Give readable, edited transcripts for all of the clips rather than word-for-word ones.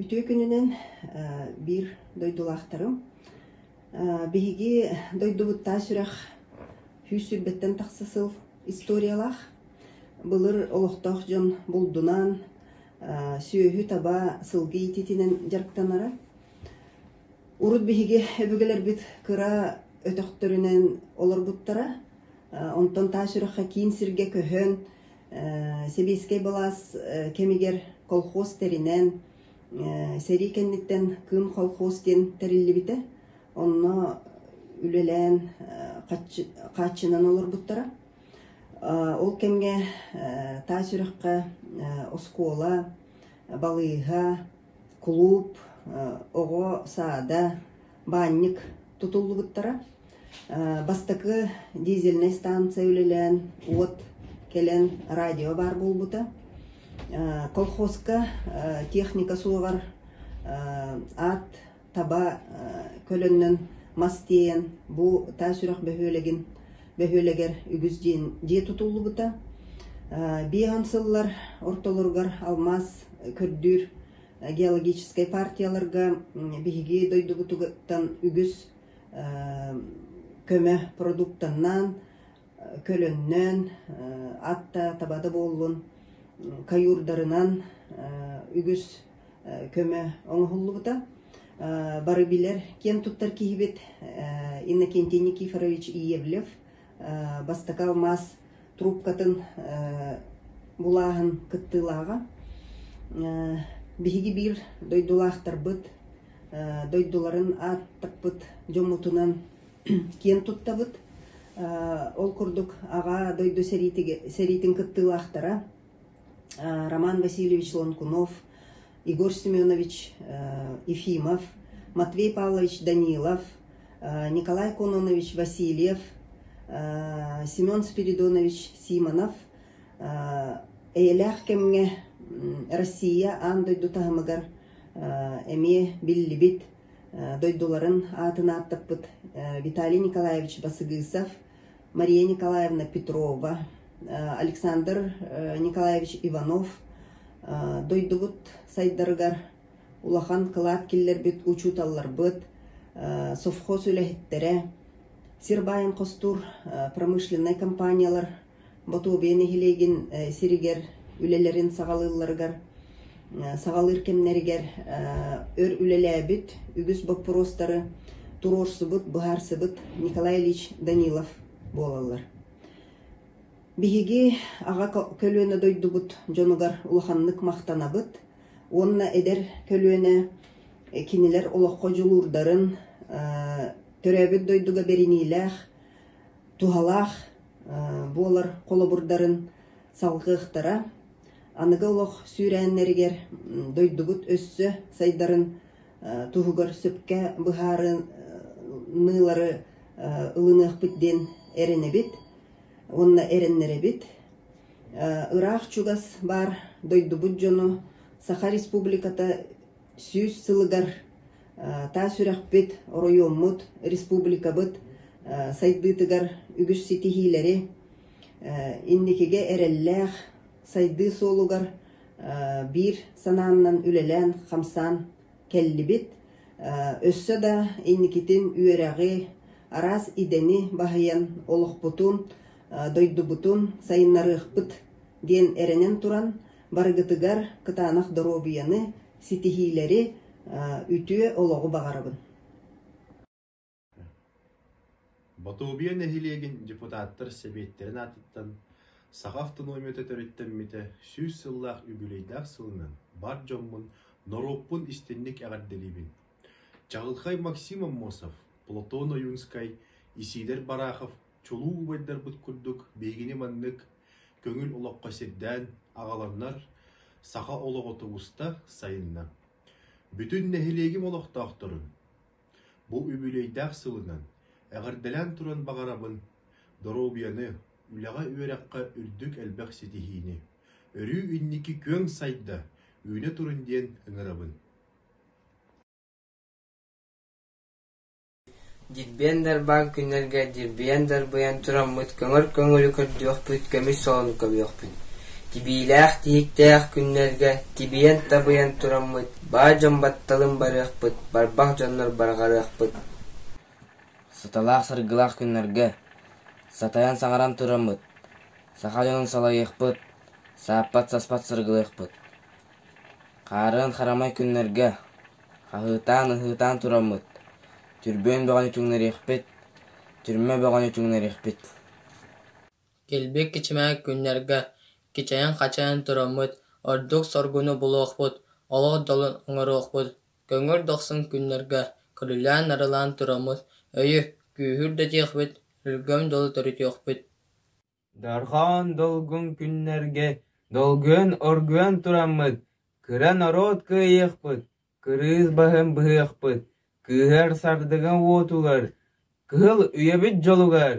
Үтүө күнүнэн биир дойдулаахтарым. Биһиги дойдубут таас үрэх 120-тэн тахса сыл историялаах. Былыр олохтоох дьон булдунан, сүөһү, таба, сылгы иитиитинэн дьарыктанара. Урут биһиги өбүгэлэрбит кыра өтөхтөрүнэн олорбуттара. Онтон таас үрэххэ киин сиргэ көһөн, Сэбиэскэй былаас кэмигэр колхоз тэринэн, сэрии кэнниттэн Кыым колхоз диэн тэриллибитэ. Онно үлэлээн хааччынан олорбуттара. Ол кэмҥэ Таас Үрэххэ оскуола, балыыһа, кулууп, оҕо саада, баанньык тутуллубуттара. Бастакы дизельнэй станция үлэлээн, уот кэлэн радио баар буолбута. Колхозка техника суоҕар ат таба көлөннөн мас тиэйэн бу Таас Үрэх бөһүөлэгин бөһүөлэгэр үгүс дьиэ тутуллубута. 50 сыллар ортолоругар алмаас көрдүүр геологическай партияларга биһиги дойдубутуттан үгүс көмө продуктаннан, көлөннөн, ат да таба да буоллун, каюрдарынан үгүс көмө оҥоһуллубута. Бары билэр, киэн туттар киһибит Иннокентий Никифорович Иевлев бастакы алмаас трубкатын булааһын кыттыылааҕа. Биһиги биир дойдулаахтарбыт дойдуларын ааттаппыт дьоммутунан киэн туттабыт. Ол курдук Аҕа дойду сэриитин кыттыылаахтара Роман Васильевич Лонкунов, Егор Семенович Ефимов, Матвей Павлович Данилов, Николай Кононович Васильев, Семен Спиридонович Симонов эйэлээх кэмҥэ Россия аан дойду таһымыгар эмиэ биллибит дойдуларын аатын ааттаппыт Виталий Николаевич Басыгысов, Мария Николаевна Петрова, Александр Николаевич Иванов дойдубут сайдарыгар улахан кылаат киллэрбит учууталларбыт, совхоз үлэһиттэрэ, сир баайын хостуур промышленнай компаниялар Ботуобуйа нэһилиэгин сиригэр үлэлэрин саҕалыылларыгар саҕалыыр кэмнэригэр өр үлэлээбит, үгүс боппуруостары туруорсубут, быһаарсыбыт Николай Ильич Данилов буолаллар. Биһиги аҕа көлүөнэ дойдубут дьонугар улаханнык махтанабыт уонна эдэр көлүөнэ кинилэр олоххо дьулуурдарын, төрөөбүт дойдуга бэриниилээх, туһалаах буолар холобурдарын салҕыахтара. Аныгы олох сүүрээннэригэр дойдубут өссө сайдарын туһугар сөпкө быһаарыныылары ылыныахпыт диэн эрэнэбит уонна эрэннэрэбит. Ыраах-чугас баар дойдубут дьоно Саха Республиката 100 сылыгар таас үрэхпит, оройуоммут, республикабыт сайдыытыгар үгүс ситиһиилэри, инникигэ эрэллээх сайдыы суолугар биир санааннан үлэлээн-хамсаан кэллибит. Өссө да инникитин үөрэҕи, араас идэни баһыйан олохпутун, дойдубутун сайыннарыахпыт диэн эрэнэн туран, барыгытыгар кытаанах доруобуйаны, ситиһиилэри, үтүө олоҕу баҕарабын. Ботуобуйа нэһилиэгин депутаттар сэбиэттэрин аатыттан Саха автономията төрүттэммитэ 100 сыллаах үбүлүөйдээх сылынан бар дьоммун, норуоппун истинник эҕэрдэлиибин. Чаҕылхай Максим Аммосов, Платон Ойунскай, Исидор Барахов чулуу убайдарбыт курдук биһигини маннык көҥүл олоххо сирдээн аҕаланнар саха олоҕо тубуста, сайынна. Бүтүн нэһилиэгим олохтоохторун бу үбүлүөйдээх сылынан эҕэрдэлээн туран баҕарабын доруобуйаны, үлэҕэ-үөрэххэ үрдүк элбэх ситиһиини, өрүү инники күөҥ сайда, үүнэ турун диэн ыҥырабын. Дирбиэн дарбаан күннэргэ дирбийэн дарбыйан тураммыт көҥөр көҥүлү көрдүөхпүт, көмүс солону көмүөхпүт. Тибиилээх тиһиктээх күннэргэ тибийэн-табыйан тураммыт, баай дьон батталын барыахпыт, барбах дьоннор барҕарыахпыт. Сыталаах саргылаах күннэргэ сатайан саҥаран тураммыт, саха дьонун салайыахпыт, сааппат-саспат саргылыахпыт. Хаарыан харамай күннэргэ хаһыытаан-ыһыытаан тураммыт, түрбүөн бөҕөнү түҥнэриэхпит, түрмэ бөҕөнү түҥнэриэхпит. Килбик кичимээх күннэргэ кичэйэн-хачайан тураммыт, ордук соргуну булуохпут, олох дьолун оҥоруохпут. Көҥүл дохсун күннэргэ көрүлээн-нарылаан тураммыт, өйү, күүһү үрдэтиэхпит, өлгөм дьолу төрүтүөхпүт. Дорҕоон долгун күннэргэ долгуйан оргуйан тураммыт, кыра норуот кыайыахпыт, кырыыс баһын быһыахпыт, кыыһар сардыга уотугар, кыһыл үйэбит дьолугар,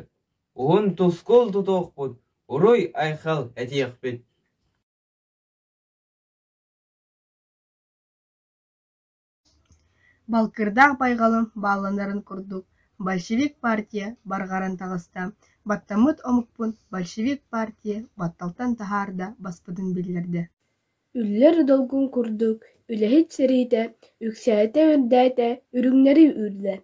уһун тускул тутуохпут, уруй-айхал этиэхпит. Балкырдаах байҕалым баалланарын курдук, большевик партия барҕаран таҕыста, баттаммыт омукпун большевик партия батталтан таһаарда баспытын биллэрдэ Үллэр долгун курдук үлэһит сэриитэ үксээтэ-үрдээтэ, үрүҥнэри үүрдэ,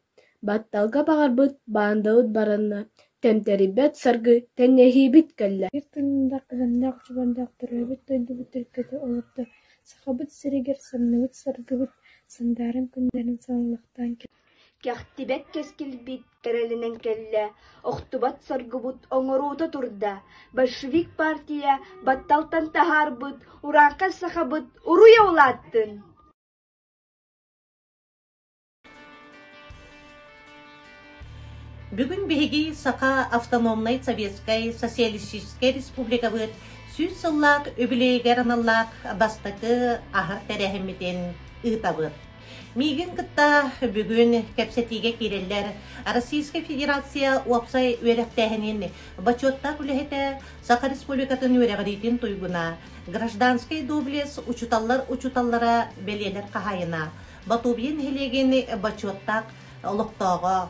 батталга баҕарбыт баандабыт баранна, тэмтэрийбэт саргы тэҥнэһиибит кэллэ Биир тыыннаах, кыһыннаах дьыбардаах төрөөбүт дойдубут төлкөтө олордо, Сахабыт сиригэр самныбыт саргыбыт сандааран күндээрэн салаллаахтаан кэллэ. Кэхтибэт кэскилбит кэрэлэнэн кэллэ, охтубат соргубут оҥоруута турда, большевик партия батталтан таһаарбыт урааҥхай сахабыт уруйа улааттын! Бүгүн биһиги Саха автономнай советскай социалистическай республикабыт 100 сыллаах үбүлүөйүгэр аналлаах бастакы аһар тэрээһиммитин ыытабыт. Миигин кытта бүгүн кэпсэтиигэ киирэллэр Российскай Федерация уопсай үөрэхтээһинин бочуоттаах үлэһитэ, Саха Республикатын үөрэҕириитин туйгуна, гражданскай доблес учууталлар учууталлара бэлиэлэр хаһаайына, Батубья нэһилиэгин бочуоттаах олохтооҕо,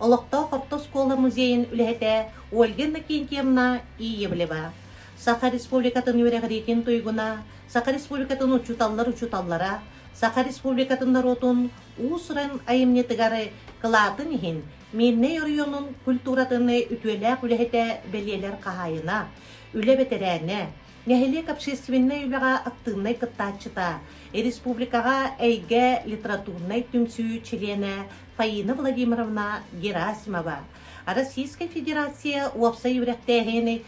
олохтоох орто оскуола музейын үлэһитэ Ольга Иннокентьевна Иевлева, Саха Республикатын үөрэҕириитин туйгуна, Саха Республикатын учууталлар учууталлара, Саха Республикатын норуотун уус-уран айымньытыгар кылаатын иһин Мирнэй оройуонун культуратын үтүөлээх үлэһитэ бэлиэлэр хаһаайына, үлэ бэтэрээнэ, нэһилиэк общественнай үлэҕэ актыыбынай кыттааччыта, республикаҕа Эйгэ литературнай түмсүү чилиэнэ Фаина Владимировна Герасимова, Российскай Федерация уопсай үөрэхтээһини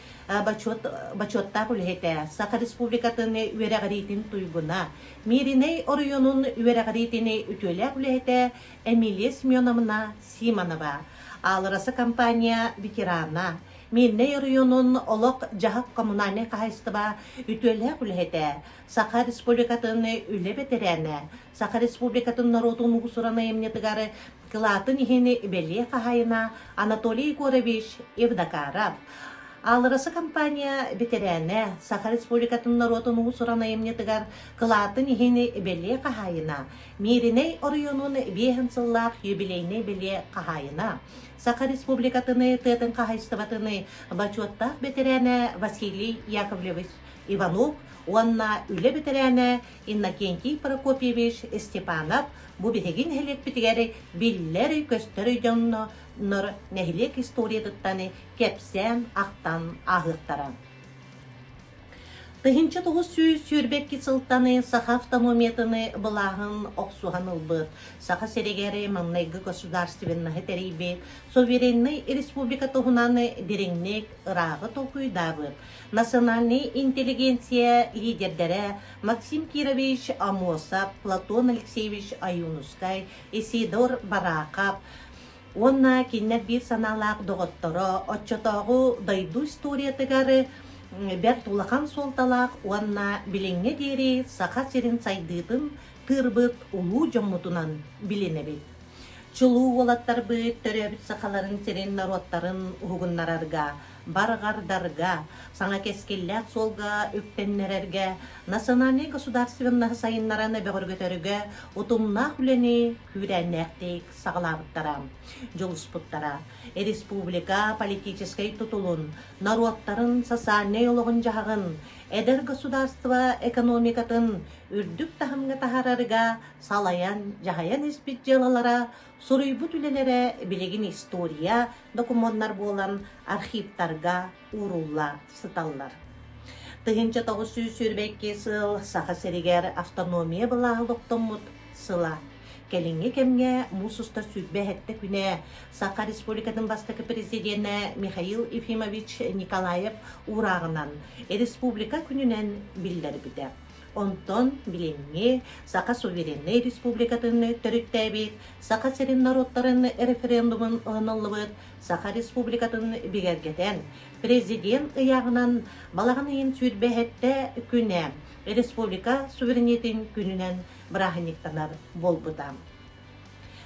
бочуоттаах үлэһитэ, Саха Республикатын үөрэҕириитин туйгуна, Мииринэй оройуонун үөрэҕириитин үтүөлээх үлэһитэ Эмилия Семеновна Симонова, АЛРОСА компания ветерана, Миирнэй оройуонун олох-дьаһах коммунальнай хаһаайыстыба үтүөлээх үлэһитэ, Саха Республикатын үлэ бэтэрээнэ, Саха Республикатын норуотун уус-уран айымньытыгар кылаатын иһин бэлиэ хаһаайына Анатолий Егорович Евдокаров, АЛРОСА компания бэтэрээнэ, Саха Республикатын норуотун уус-уран айымньытыгар кылаатын иһин бэлиэ хаһаайына, Мииринэй оройуонун биэһин сыллаах юбилейнай бэлиэ хаһаайына, Саха Республикатын тыатын хаһаайыстыбатын бочуоттаах бэтэрээнэ Василий Яковлевич Иванов уонна үлэ бэтэрээнэ Иннокентий Прокопьевич Степанов бу биһиги нэһилиэкпитигэр биллэр-көстөр дьоннор нэһилиэк историятыттан кэпсээн, ахтан ааһыахтара. 1922 сылтан Саха автономиятын былааһын охсуһан ылбыт, Саха сиригэр маҥнайгы государственноһы тэрийбит, сувереннай республика туһунан дириҥник ырааҕы толкуйдаабыт, национальнай интеллигенция лидердэрэ Максим Кирович Амосов, Платон Алексеевич Ойуунускай, Исидор Бараахап уонна кинилэр биир санаалаах доҕотторо оччотооҕу дойду историятыгар бэрт улахан суолталаах уонна билиҥҥэ диэри Саха сирин сайдыытын тыырбыт улуу дьоммутунан билинэбит. Чулуу уолаттарбыт төрөөбүт сахаларын сирин норуоттарын уһугуннарарга, барҕардарга, саҥа кэскиллээх суолга үктэннэрэргэ, национальнай государственноһы сайыннаран бөҕөргөтөргө утумнаах үлэни күүрээннээхтик саҕалаабыттара, дьулуспуттара. Республика политическай тутулун, норуоттарын социальнай олоҕун-дьаһаҕын, эдэр государство экономикатын үрдүк таһымҥа таһаарарыга салайан, дьаһайан испит дьыалалара, суруйбут үлэлэрэ билигин история докумуоннар буолан архивтарга уурулла сыталлар. 1922 сыл Саха сиригэр автономия былааһа олохтоммут сыла. Кэлиҥҥи кэмҥэ муус устар 27 күнэ Саха Республикатын бастакы президенэ Михаил Ефимович Николаев уурааҕынан Республика күнүнэн биллэрбитэ. Онтон билиҥҥи Саха сувереннай республикатын төрүттээбит, Саха сирин норуоттарын референдумун ылыныллыбыт Саха Республикатын бигэргэтэн, президент ыйааҕынан балаҕан ыйын 27 күнэ республика суверенитетин күнүнэн бырааһынньыктанар буолбута.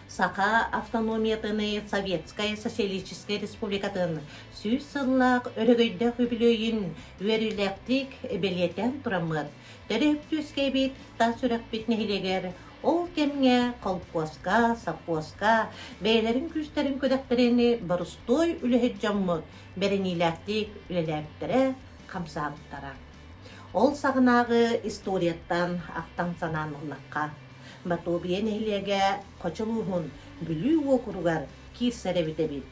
Саха автономиятын Советскай Социалистическай Республикатын 100 сыллаах өрөгөйдөөх үбүлүөйүн үөрүүлээхтик бэлиэтээн тураммыт, төрөөбүт үөскээбит таас үрэхпит нэһилиэгэр ол кэмҥэ холкуоска, сопхуоска бэйэлэрин күүстэрин күрэхтэрин борустуой үлэһит дьоммут бэриниилээхтик үлэлээбиттэрэ, хамсаабыттара. Ол саҕанааҕы историяттан ахтан-санаан ыллахха, Ботуобуйа нэһилиэгэ Хочо улууһун Бүлүү уокуругар киирсэр эбит эбит.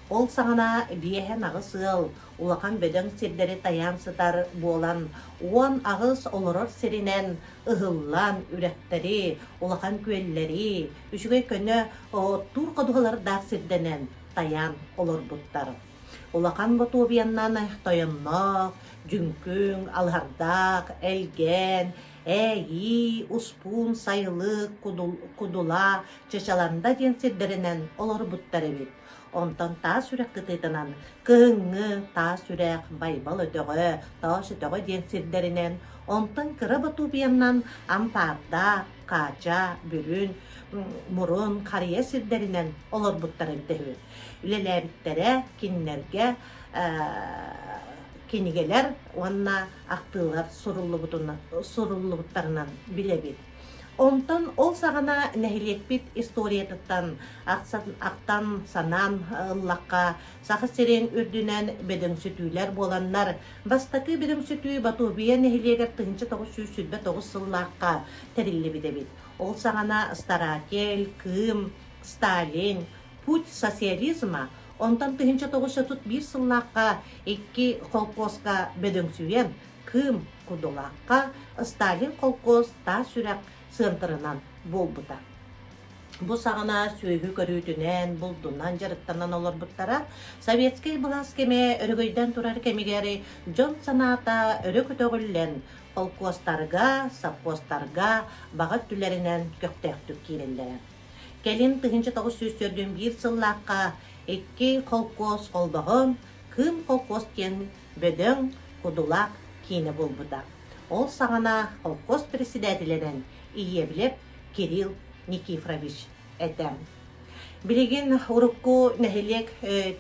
Ол саҕана биэһэн аҕыс ыал улахан бөдөҥ сирдэри тайаан сытар буолан, 18 олорор сиринэн ыһыллан, үрэхтэри, улахан күөллэри, үчүгэй көнө оттуур ходуһалардаах сирдэнэн тайаан олорбуттар. Улахан Ботуобуйаннан тойонноох, дьүҥкүҥ, алыһардаах, элгээн, Ээйии, Успуун, Сайылык, Кудула, Чычаланда диэн сирдэринэн олорбуттар эбит. Онтон таас үрэх кытыытынан Кыһыҥҥы Таас Үрэх, Байбал өтөҕө, Тоос өтөҕө диэн сирдэринэн, онтон Кыра Ботуобуйаннан Ампаардаах, Хаача, Бүрүн, Мурун, Харыйа сирдэринэн олорбуттар эбитэ үһү. Үлэлээбиттэрэ кинилэргэ кинигэлэр уонна ахтыылар суруллубуттарынан билэбит. Онтон ол саҕана нэһилиэкпит историятыттан ахтан санаан ыллахха, Саха сирин үрдүнэн бөдөҥсүтүүлэр буоланнар, бастакы бөдөҥсүтүү Ботуобуйа нэһилиэгэр 1929 сыллаахха тэриллибит эбит. Ол саҕана Старатель, Кыым, Сталин, Путь социализма, онтон 1931 сыллаахха икки холкуоска бөдөҥсүйэн, Кыым Кудулаахха Сталин холкуос таас сүрэх сыантырынан буолбута. Бу саҕана сүөһү көрүүтүнэн, булдунан дьарыктанан олорбуттара. Советскай былаас кэмэ өрөгөйдөөн турар кэмигэр дьон санаата өрө көтөҕүллэн, холкуостарга, совхозтарга баҕа өттүлэринэн көхтөөхтүк киирэллэрэ. Кэлин 1941 сыллаахха икки холкуос холбоһон, Кыым холкуос диэн бөдөҥ, кудулаах киинэ буолбута. Ол саҕана холкуос председателинэн Иевлев Кирилл Никифорович этэ. Билигин урукку нэһилиэк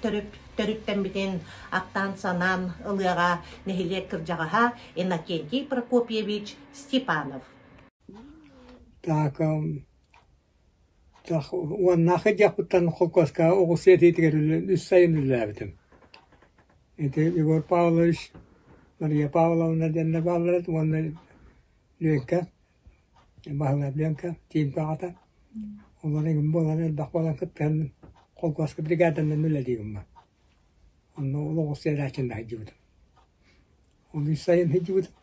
төрүттэммитин ахтан-санаан ылыаҕа нэһилиэк кырдьаҕаһа Иннокентий Прокопьевич Степанов. Так, уоннаах дьахпыттан холкуоска оҕус сиэтиитигэр үс сайын үлэлээбитим. Ити Егор Павлович, Мария Павловна диэннэр бааллар этэ уонна Ленка, Баһылай Ленка, Тиимпэ аҕата. Олор эҥин буолан элбэх буолан кыттыһан холкуоска бригаданан үлэлиибин мин. Онно ол оҕус сиэрээччиннэ сылдьыбытым. Ол үс сайын сылдьыбытым.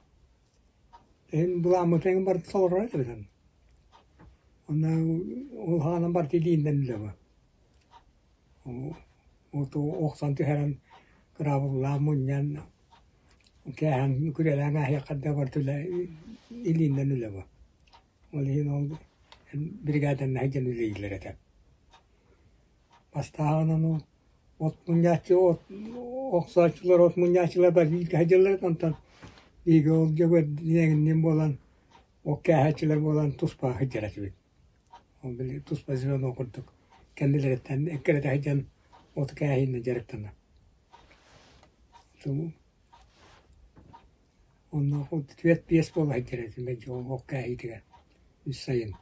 Эһин былааммытын эҥин барыта толорор этибит Онно ол хаанан барыта илииннэн үлэбэ. Охсон түһэрэн кыраабыллаан мунньан кээһэн күрэлээн ааһыахха да барыта үлэ илииннэн үлэбэ. Ол иһин ол биригээдэннэ сылдьан үлэлииллэр этэ. Бастааҕынан ол от мунньааччы от охсооччулар от мунньааччылар бары бииргэ сылдьаллар этэ онтон биһиги ол дьөгүөрдиниэҥинниин буолан ол кээһээччилэр буолан туспа сылдьар этибит. Ол били туспа звено курдук кэннилэриттэн эккирэтэ сылдьан оту кээһииннэ дьарыктанар. Онно түөрт-биэс буола сылдьар этим мэлдьи ол кээһиитигэр үс сайын.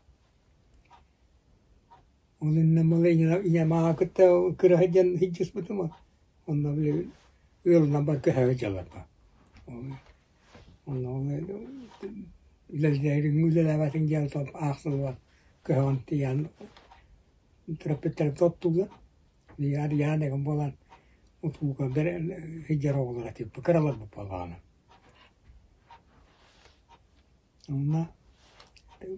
Ол иннинэ ийэм ааҕа кытта кыра сылдьан сылдьыспытым онно били ыалынан бар көһө сылдьаллар Онно үлэлээриҥ үлэлээбэтиҥ диэн аахсыллыбат көһөҕөн тиийэн төрөппүттэрим тоттууллар. Арыйаан эҥин буолан утууга сылдьар оҕолор этибит кыраларбыт буоллаҕына. Онно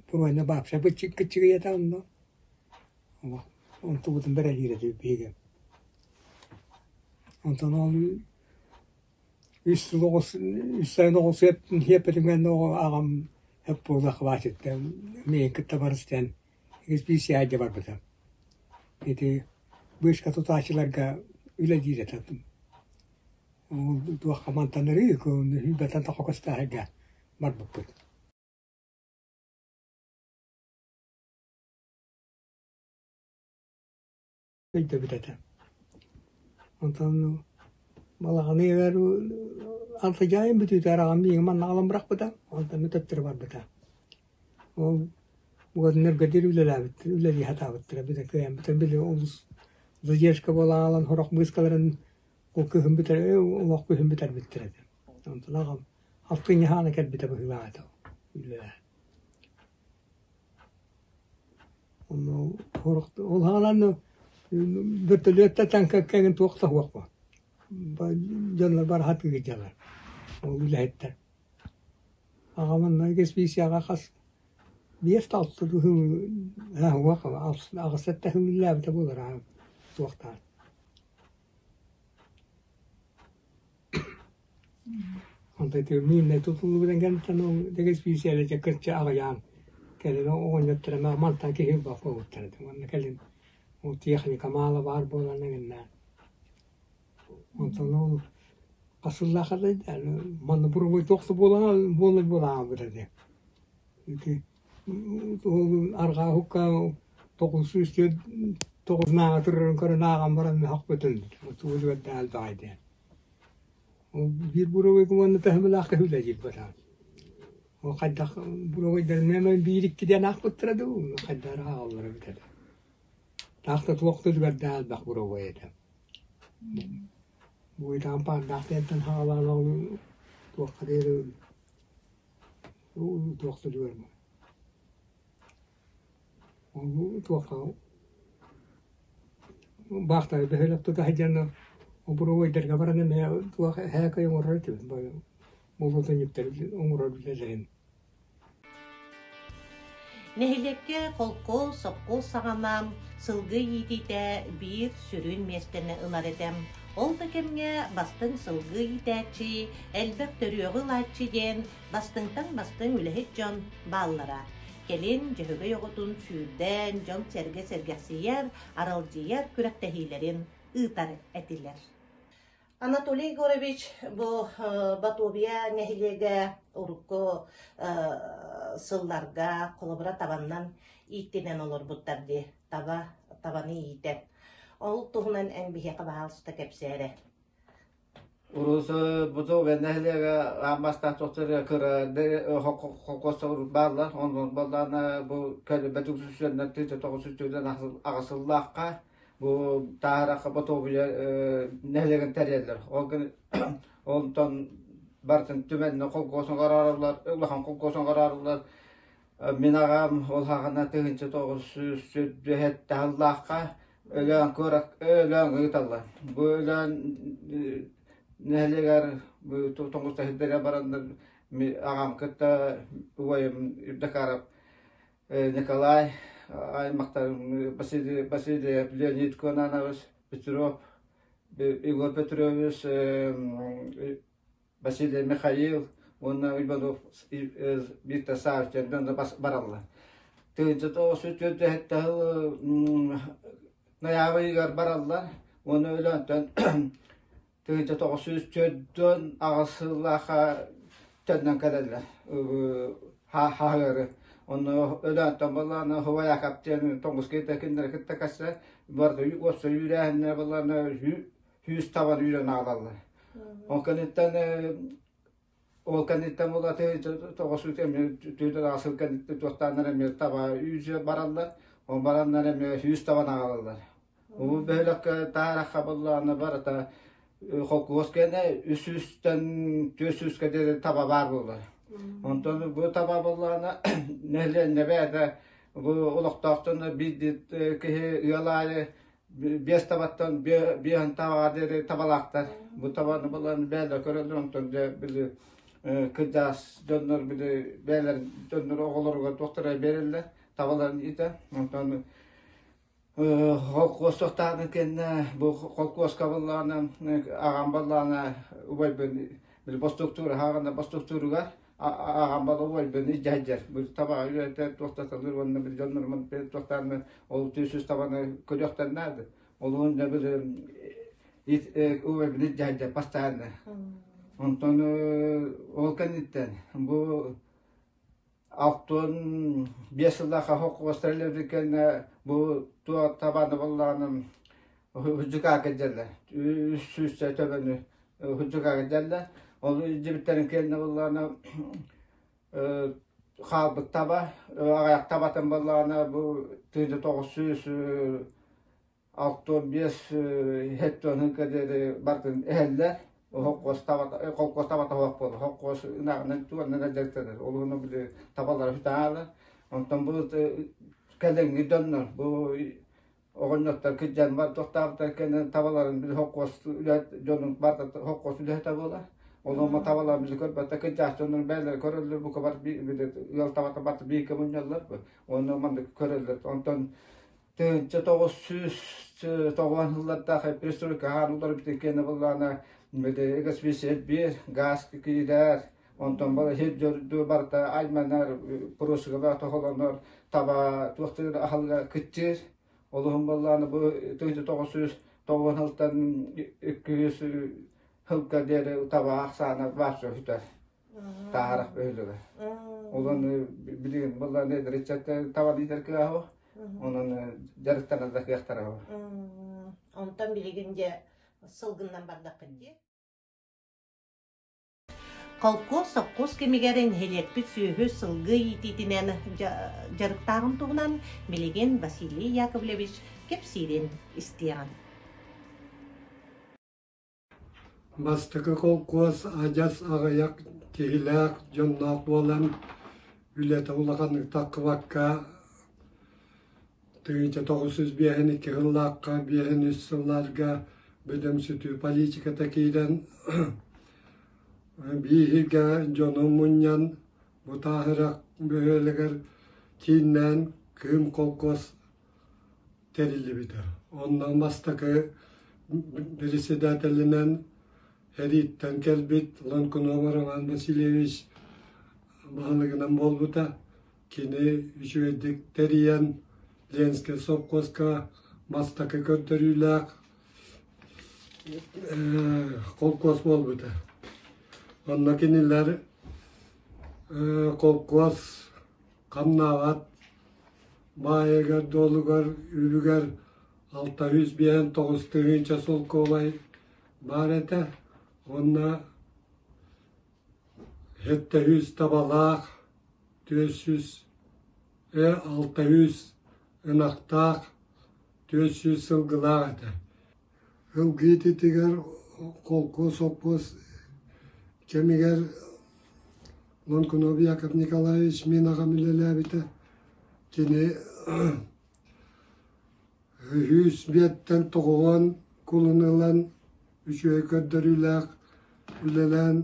Пуруойна баапса кыччыгыйата онно онтубутун бэрэлиир этибит биһиги. Онтон ол Үс сыл оҕус үс сайын оҕус сиэппитин аҕам эп буола хватит миигин кытта барыстан экспедиция барбыта. Ити вышка тутааччыларга үлэлиир этэ. Ол туохха мантан ырыы сүүрбэттэн тахса көстөөһүгэ барбыппыт. Өйдөбүт этэ. Онтон балаҕан ыйыгар алтыдьаайым бүтүүтэ араҕам миигин манна аҕалан бырахпыта, онтон мин төттөрү барбыта. Ол уонна диэри үлэлээбиттэр, үлэлии сатаабыттара бүтэ кыайан бүтэн били олус задержка буолан аҕалан сорох быыскаларын ол кыһын бүтэр олох күһүн бүтэрбиттэр этэ. Онтон аҕам алтынньы хаана кэлбитэ быһыылаах этэ үлэлээн. Ол хаалан бөртөлүөттэ таҥка туох да суох дьоннор бары сатыы сылдьаллар ол үлэһиттэр. Аҕам онно экспедицияҕа хас биэс да алта аҕыс сэттэ сыл үлэлээбитэ буолар туохтаан. Онтон ити мииннэй тутуллубутун кэнниттэн ол экспедициялар дьэ кырдьа аҕыйаан кэлин оҕонньоттор эмэ мантан киһи ылбат буолбуттар этэ уонна кэлин ол техника маала баар буолан эҥиннээн онтон ол хас сыллаахха да манна буруҥуй туох да буолан буолар буолан этэ ити ол арҕаа уһукка 949 нааҕа турарын көрөн ааҕан баран мөһөхпүтүн тугу да элбэҕэй диэн Ол биир буровойга уонна таһымалаах үлэлиир бытаан. Ол хайдах буровойдарынан биир-икки диэн аахпыттара дуу, хайдах ааҕаллара эбитэ дуу. Таах да туох да үлүгэрдээх элбэх буровой этэ. Буойдаан паардаах диэнтэн саҕалаан ол туохха диэри туох да үлүгэр Туохха баахтары бөһүөлэк тута сылдьан буровойдарга баран эмиэ туох эһээкэй оҥорор этибит болуотунньуктары оҥорор үлэлэрин. Нэһилиэккэ холкуос, сопхуос саҕана сылгы иитиитэ биир сүрүн миэстэни ылар этэ. Ол да кэмҥэ бастыҥ сылгы иитээччи, элбэх төрүөҕү ылааччы диэн бастыҥтан бастыҥ үлэһит дьон бааллара. Кэлин Дьөһөгөй оҕотун сүүрдэн, дьон-сэргэ сэргэхсийэр, аралдьыйар күрэхтэһиилэрин ыытар этилэр. Анатолий Егорович бу Батобия нэһилиэгэ урукку сылларга холобура табаннан ииттинэн олорбуттар дии, таба, табаны иитэн. Ол туһунан эн биһиэхэ баһаалыста кэпсээ эрэ. Урус буту нэһилиэгэ аан бастаан кыра холкуостар бааллар. Онон буоллаҕына бу кэлбэт үксүсүнэн тыынча тоҕус сүүс аҕыс сыллаахха бу Тааһарахха Ботуобуйа нэһилиэгин тэрийэллэр. Ол онтон барытын түмэннэ холкуос оҥорорулар, улахан холкуос оҥорорулар. Мин аҕам ол хаҕана 1997 сыллаахха Өлөөн куорат Өлөөн ыыталлар. Бу Өлөөн нэһилиэгэр тоҥус сирдэрэ бараннар аҕам кытта убайым Евдокаров Николай аймахтарым Василий Васильев Леонид Конанович Петров Егор Петрович Василий Михаил уонна Иванов Виктор Савич дьон бараллар. Тыынча 947 сыл ноябрь ыйыгар бараллар уонна Өлөөнтөн 1948 сыллаахха төннөн кэлэллэр хаһыары. Онно Өлөөнтөн буоллаҕына Хуваякап диэн тоҥус киһитэ кинилэри кытта касса барыта уопсай үүрээһиннэрэ буоллаҕына сүүс табан үүрэн аҕалаллар. Ол кэнниттэн ол кэнниттэн булаты тоҕосуут эмиэ түүтэ сыл кэнниттэн туохтааннар эмиэ таба үүсэ бараллар. Ол бараннар эмиэ сүүс табан аҕалаллар. Бу бөһүөлэккэ таарахха буллаҕына барыта холкуос кэннэ үс сүүстэн түөрт сүүскэ диэри таба баар буолар. Онтон бу таба буоллаҕына нэһилиэнньэ бэйэтэ бу олохтоохтон биир киһи ыал аайы биэс табаттан биэһин табаҕа диэри табалаахтар. Бу табаны булан бэйэлэр көрөллөр, онтон дьэ били кырдьаҕас дьоннор били бэйэлэр дьоннор оҕолоругар туохтара биэрэллэр табаларын иитэ. Онтон Холкуос тохтообут кэннэ бу холкуоска буоллаҕына аҕам буоллаҕына убайбын били бостууктуур аһаҕына бостууктууругар аҕам буолла убайбын илдьэ сылдьар. Бу табаҕа үөрэтэр туохтаталыыр уонна били дьоннорум туохтааннар ол түс табаны көрүөхтэн наада. Ол уонна били убайбын илдьэ сылдьар постоянно. Онтон ол кэнниттэн бу 65 сыллаах холкуостар кэннэ бу туох табааны буоллаҕына Худьукаага дьэллэр. Үс сүүсчэ төбөнү Худьукаага дьэллэр. Ол илдьибиттэрин кэннэ буоллаҕына хаалбыт таба, аҕыйах табатын буоллаҕына бу 1900 65 хеттонунка диэри бардын эһэллэр. Холкуос табата суох буолар. Холкуос ынаҕынан туоннан дьарыктанар. Ол уһуну били табалара сүтаалар. Онтон бу кэлиҥҥи дьоннор бу оҕонньоттор кырдьан бар тохтообуттар кэннэ табаларын били холкуос дьонун барда холкуос үлэһитэ буолар. Ол табаларын били көрбөттөр кырдьаҕас дьоннор бэйэлэрэ көрөллөр бука бар били ыал табата барда бииргэ мунньаллар. Онно маннык көрөллөр. Онтон 1990 сыллардаах перестройка хаан уларыппытын кэннэ буоллаҕына экспедиция биир гаас киирэр онтон сир дьорду барыта айманар просыгала тоһолонор таба туохтуур аһылыга кыччыыр олуһун буоллаҕына бу 1990 сылтан 200 сылга диэри таба ахсаана баачча сүтэр таарах бөһүлүгэ. Онон билигин буоллаҕына эдэр ыччат таба иитэр кыаһа Онон дьарыктанар да кыахтара Онтон билигин дьэ сылгыннан бардаххыт дии. Холкуос сопхуос кэмигэр нэһилиэкпит сүөһү сылгы иитиитинэн дьарыктааҕын туһунан билигин Василий Яковлевич кэпсиирин истиэҕин. Бастакы холкуос адьас аҕыйах киһилээх, дьонноох буолан, үлэтэ улаханнык таххыбакка, 1952 сыллаахха, 53 сылларга бөдөҥсүтүү политиката киирэн, бииһигэ дьону мунньан, бу Тааһырах бөһүөлэгэр кииннээн Кыым холкуос тэриллибитэ. Онно бастакы председателинэн Эрииттэн кэлбит Лонкунова Роман Васильевич баһылыгынан буолбута. Кини үчүгэйдик тэрийэн Ленскэй сопхуоска бастакы көрдөрүүлээх холкуос буолбута. Онно кинилэр холкуос хамнаабат баайыгар-дуолугар үбүгэр 659 тыһыынча солкуобай баар этэ уонна 700 табалаах, 400 600 ынахтаах, 400 сылгылаах этэ. Ылгыы ититигэр холкуос-сопхуос кэмигэр Лонкунов Яков Николаевич мин аҕам үлэлээбитэ. Кини үһүс биэттэн тоҕуһуон кулун ылан үчүгэй көрдөрүүлээх үлэлээн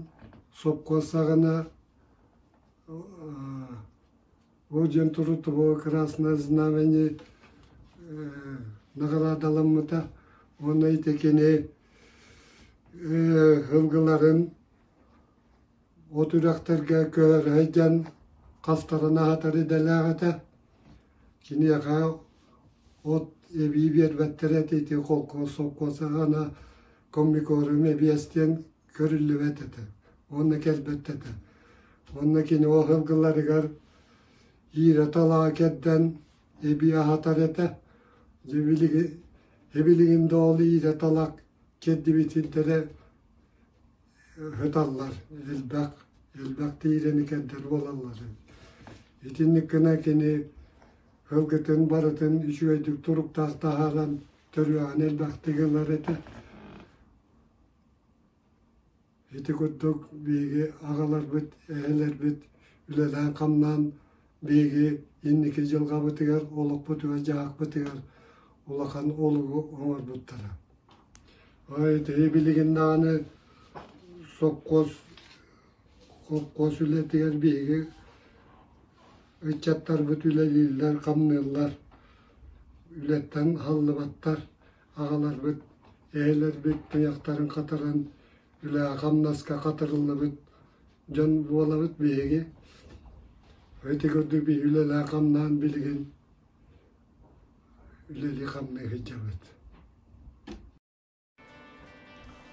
сопхуос саҕана Бу дьон Трудового Красное Знамени наҕараадаламмыта уонна ити кини ылгыларын от үрэхтэргэ көһөрө сылдьан хастарын аһатар идэлээх этэ. Киниэхэ от эбии биэрбэттэр этэ ити холкуос сопхуос аҕана коммикорум эбиэс диэн көрүллүбэт этэ уонна кэлбэт этэ. Уонна кини ол сылгыларыгар иирэ талаҕа кэрдэн эбии аһатар этэ. Дьэ билигин, эбилигин да ол иирэ талах кэрдибитин эрэ. Ыталлар, элбэх, элбэх тиирэни кэрдэр буолаллар. Итинник гына кини ылгытын барытын үчүгэйдик туруктаах таһааран төрүөҕүн элбэхтик ылар этэ. Ити курдук биһиги аҕаларбыт, эһэлэрбит үлэлээн-хамнаан биһиги инники дьылҕабытыгар, олохпутугар-дьаһахпытыгар улахан олугу оҥорбуттара. Ити билигин даҕаны сопхуос холкуос үлэтигэр биһиги ыччаттарбыт үлэлииллэр, хамныыллар, үлэттэн халлыбаттар, аҕаларбыт, эһэлэрбит туйахтарын хатаран үлэҕэ-хамнаска хатарыллыбыт дьон буолабыт биһиги. Ити курдук биһиги үлэлээн-хамнаан билигин үлэлии-хамныы сылдьабыт.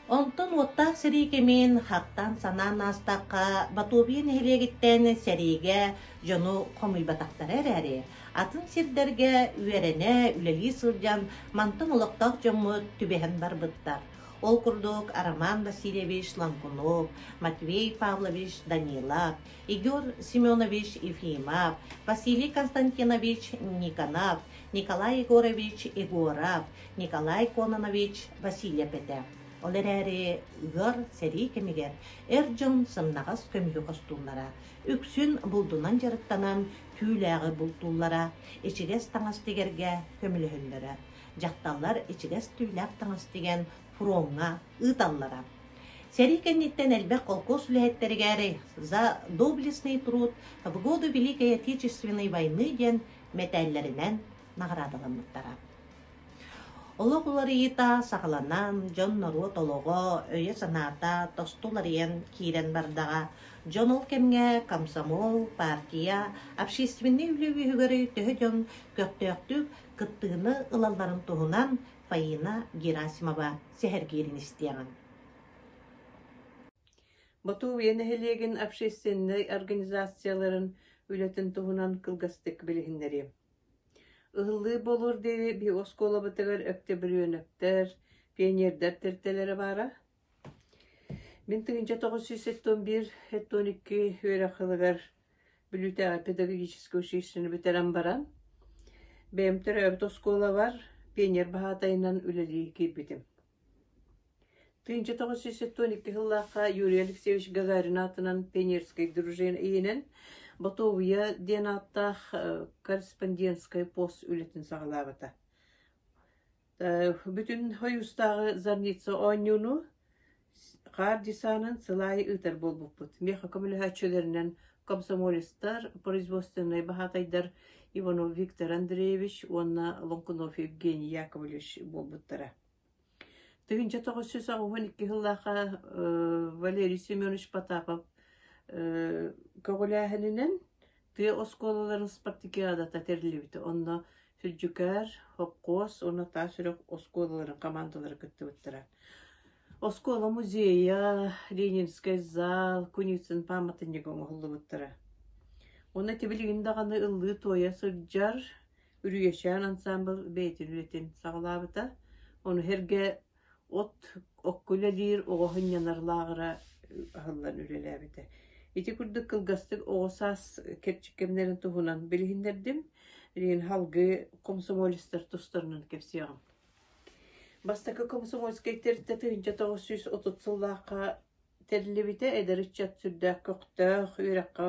Онтон уоттаах сэрии кэмин хаттаан санаан аастахха, Батобия нэһилиэгиттэн сэриигэ дьону хомуйбатахтара эрээри, атын сирдэргэ үөрэнэ, үлэлии сылдьан мантан олохтоох дьоммут түбэһэн барбыттар. Ол курдук Роман Васильевич Ланкунов, Матвей Павлович Данилов, Егор Семенович Ефимов, Василий Константинович Никонов, Николай Егорович Егоров, Николай Кононович Васильев этэ. Ол эрээри ыар сэрии кэмигэр эр дьон сымнаҕас көмүһү хостууллара, үксүн булдунан дьарыктанан түүлээҕи бултууллара, ичигэс таҥас тигэргэ көмөлөһөллөрө. Дьахталлар ичигэс түүлээх таҥас тигэн фроҥҥа ыыталлара. Сэрии кэнниттэн элбэх холкуос үлэһиттэригэр «За доблестный труд в годы Великой Отечественной войны» диэн мэтээллэринэн наҕараадаламмыттара. Олох уларыйыыта саҕаланан, дьон-норуот олоҕо, өйө-санаата тосту уларыйан киирэн бардаҕа. Дьон ол кэмҥэ комсомол, партия, общественнай үлэ үөһүгэр төһө дьон көхтөөхтүк кыттыыны ылалларын туһунан Фаина Герасимова сэһэргиирин истиэҕиҥ. Ботуобуйа нэһилиэгин общественнай организацияларын үлэтин туһунан кылгастык билиһиннэриэм. Ыһыллыы буолуор диэри биһиги оскуолабытыгар өктөбүрүөнэктэр, пионердар тэрилтэлэрэ баара. Мин 1971 12 үөрэх сылыгар Бүлүүтээҕи педагогическай училищены бүтэрэн баран, бэйэм төрөөбүт оскуолабар пионер баһаатайынан үлэлии киирбитим. 1972 сыллаахха Юрий Алексеевич Гагарин аатынан пионерскай дружина иһинэн Ботуобуйа диэн ааттаах корреспондентскай пост үлэтин саҕалаабыта. Бүтүн Хойуустааҕы Зарница оонньууну хаар десанын сыл аайы ыытар буолбуппут. Миэхэ көмөлөһөөччүлэринэн комсомолецтар, производственнай баһаатайдар Иванов Виктор Андреевич уонна Лоҥкунов Евгений Яковлевич буолбуттара. 1982 сыллаахха Валерий Семенович Потапов көҕүлээһининэн тыа оскуолаларын спартакиадата тэриллибитэ. Онно Сүлдьүкээр, Хопхуос уонна Таас Үрэх оскуолаларын хамаандалара кыттыбыттара. Оскуола музейа, Ленинскэй зал, Куницын пааматынньыга оҥоһуллубуттара. Уонна ити билигин даҕаны ыллыы-туойа сылдьар Үрүйэчээн ансаамбыл бэйэтин үлэтин саҕалаабыта. Ону сэргэ от окко үлэлиир оҕо сынньанар лааҕыра аһыллан үлэлээбитэ. Ити курдук кылгастык оҕо саас кэрчик кэмнэрин туһунан билиһиннэрдим. Билигин салгыы комсомолецтар тустарынан кэпсиэҕим. Бастакы комсомольскай тэрилтэ 1930 сыллаахха Тэриллибитэ эдэр ыччат сүрдээх көхтөөх, үөрэххэ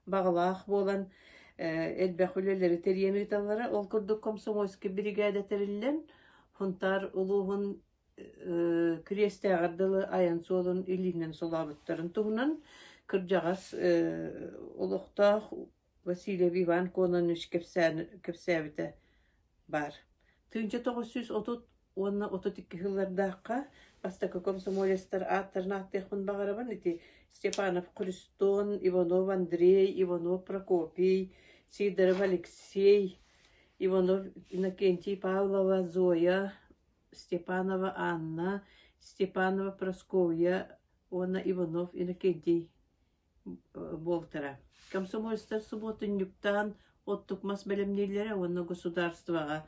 баҕалаах буолан элбэх үлэлэри тэрийэн ыыталлара. Ол курдук комсомольскай биригээдэ тэриллэн, Сунтаар улууһун Кириэстээҕэр дылы айан суолун илиинэн солообуттарын туһунан кырдьаҕас олохтоох Васильев Иван Кононович кэпсээбитэ баар. 1930 уонна 32 сыллардаахха бастакы комсомолецтар ааттарын ааттыахпын баҕарабын. Ити Степанов Христон, Иванов Андрей, Иванов Прокопий, Сидоров Алексей, Иванов Иннокентий Павлова, Зоя, Степанова Анна, Степанова Прасковья уонна Иванов Иннокентий буолтара. Комсомольцтар субуотунньуктаан оттук мас бэлэмнииллэрэ уонна государствоҕа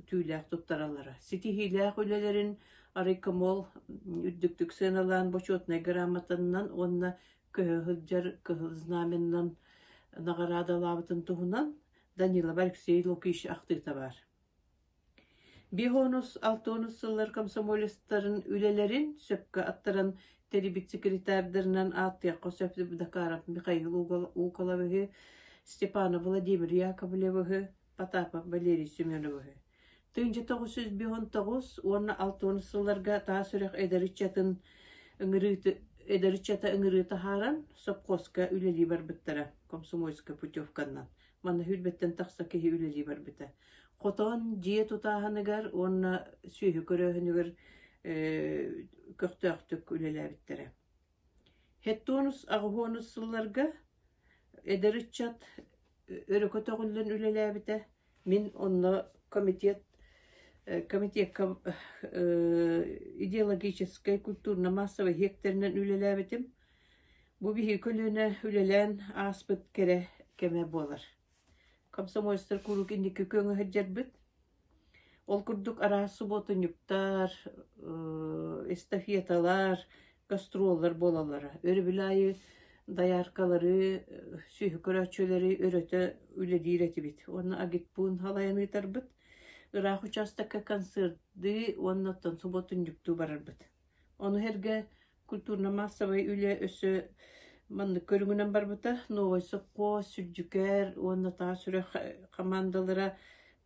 түүлээх туттараллара. Ситиһиилээх үлэлэрин Арай-Комол үрдүктүк сыаналаан бочуотунай грамотаннан уонна көһө сылдьар Кыһыл Знаменнан наҕараадалаабытын туһунан Данилов Алексей Лукич ахтыыта баар. Биһонус алтонус сыллар комсомолецтарын үлэлэрин сөпкө аттаран тэрийбит секретардарынан ааттыахха сөп Дакаров Михаил Уколовиһы, Степанов Владимир Яковлевиһы, Потапов Валерий Семеновиһы. 1959 уонна 60 сылларга таас үрэх эдэр ыччатын ыҥырыыты эдэр ыччата ыҥырыы таһааран сопхуоска үлэлии барбыттара комсомольскай путевканнан. Манна сүүрбэттэн тахса киһи үлэлии барбыта. Хотон дьиэ тутааһыныгар уонна сүөһү көрөөһүнүгэр көхтөөхтүк үлэлээбиттэрэ. Хеттонус аҕыһуонус сылларга эдэр ыччат өрө көтөҕүллэн үлэлээбитэ. Мин онно комитет комитекка идеологическай культурно-массовай иһиэктэринэн үлэлээбитим. Бу биһиги көлүөнэ үлэлээн ааспыт кэрэ кэмэ буолар. Комсомольцтар куруук инники күөҥҥэ сылдьарбыт. Ол курдук араас субуотунньуктар, эстафеталар, гастроллар буолаллара. Өрөбүл аайы дояркалары, сүөһү көрөөччүлэри өрөтө үлэлиир этибит. Уонна агитпуун халайан ыытарбыт. Ыраах учаастакка концердыы уонна оттон субуотунньуктуу барарбыт. Ону сэргэ Культурно-массовай үлэ өссө маннык көрүҥүнэн барбыта: Новай сопхуос, Сүлдьүкээр уонна Таас Үрэх хамаандалара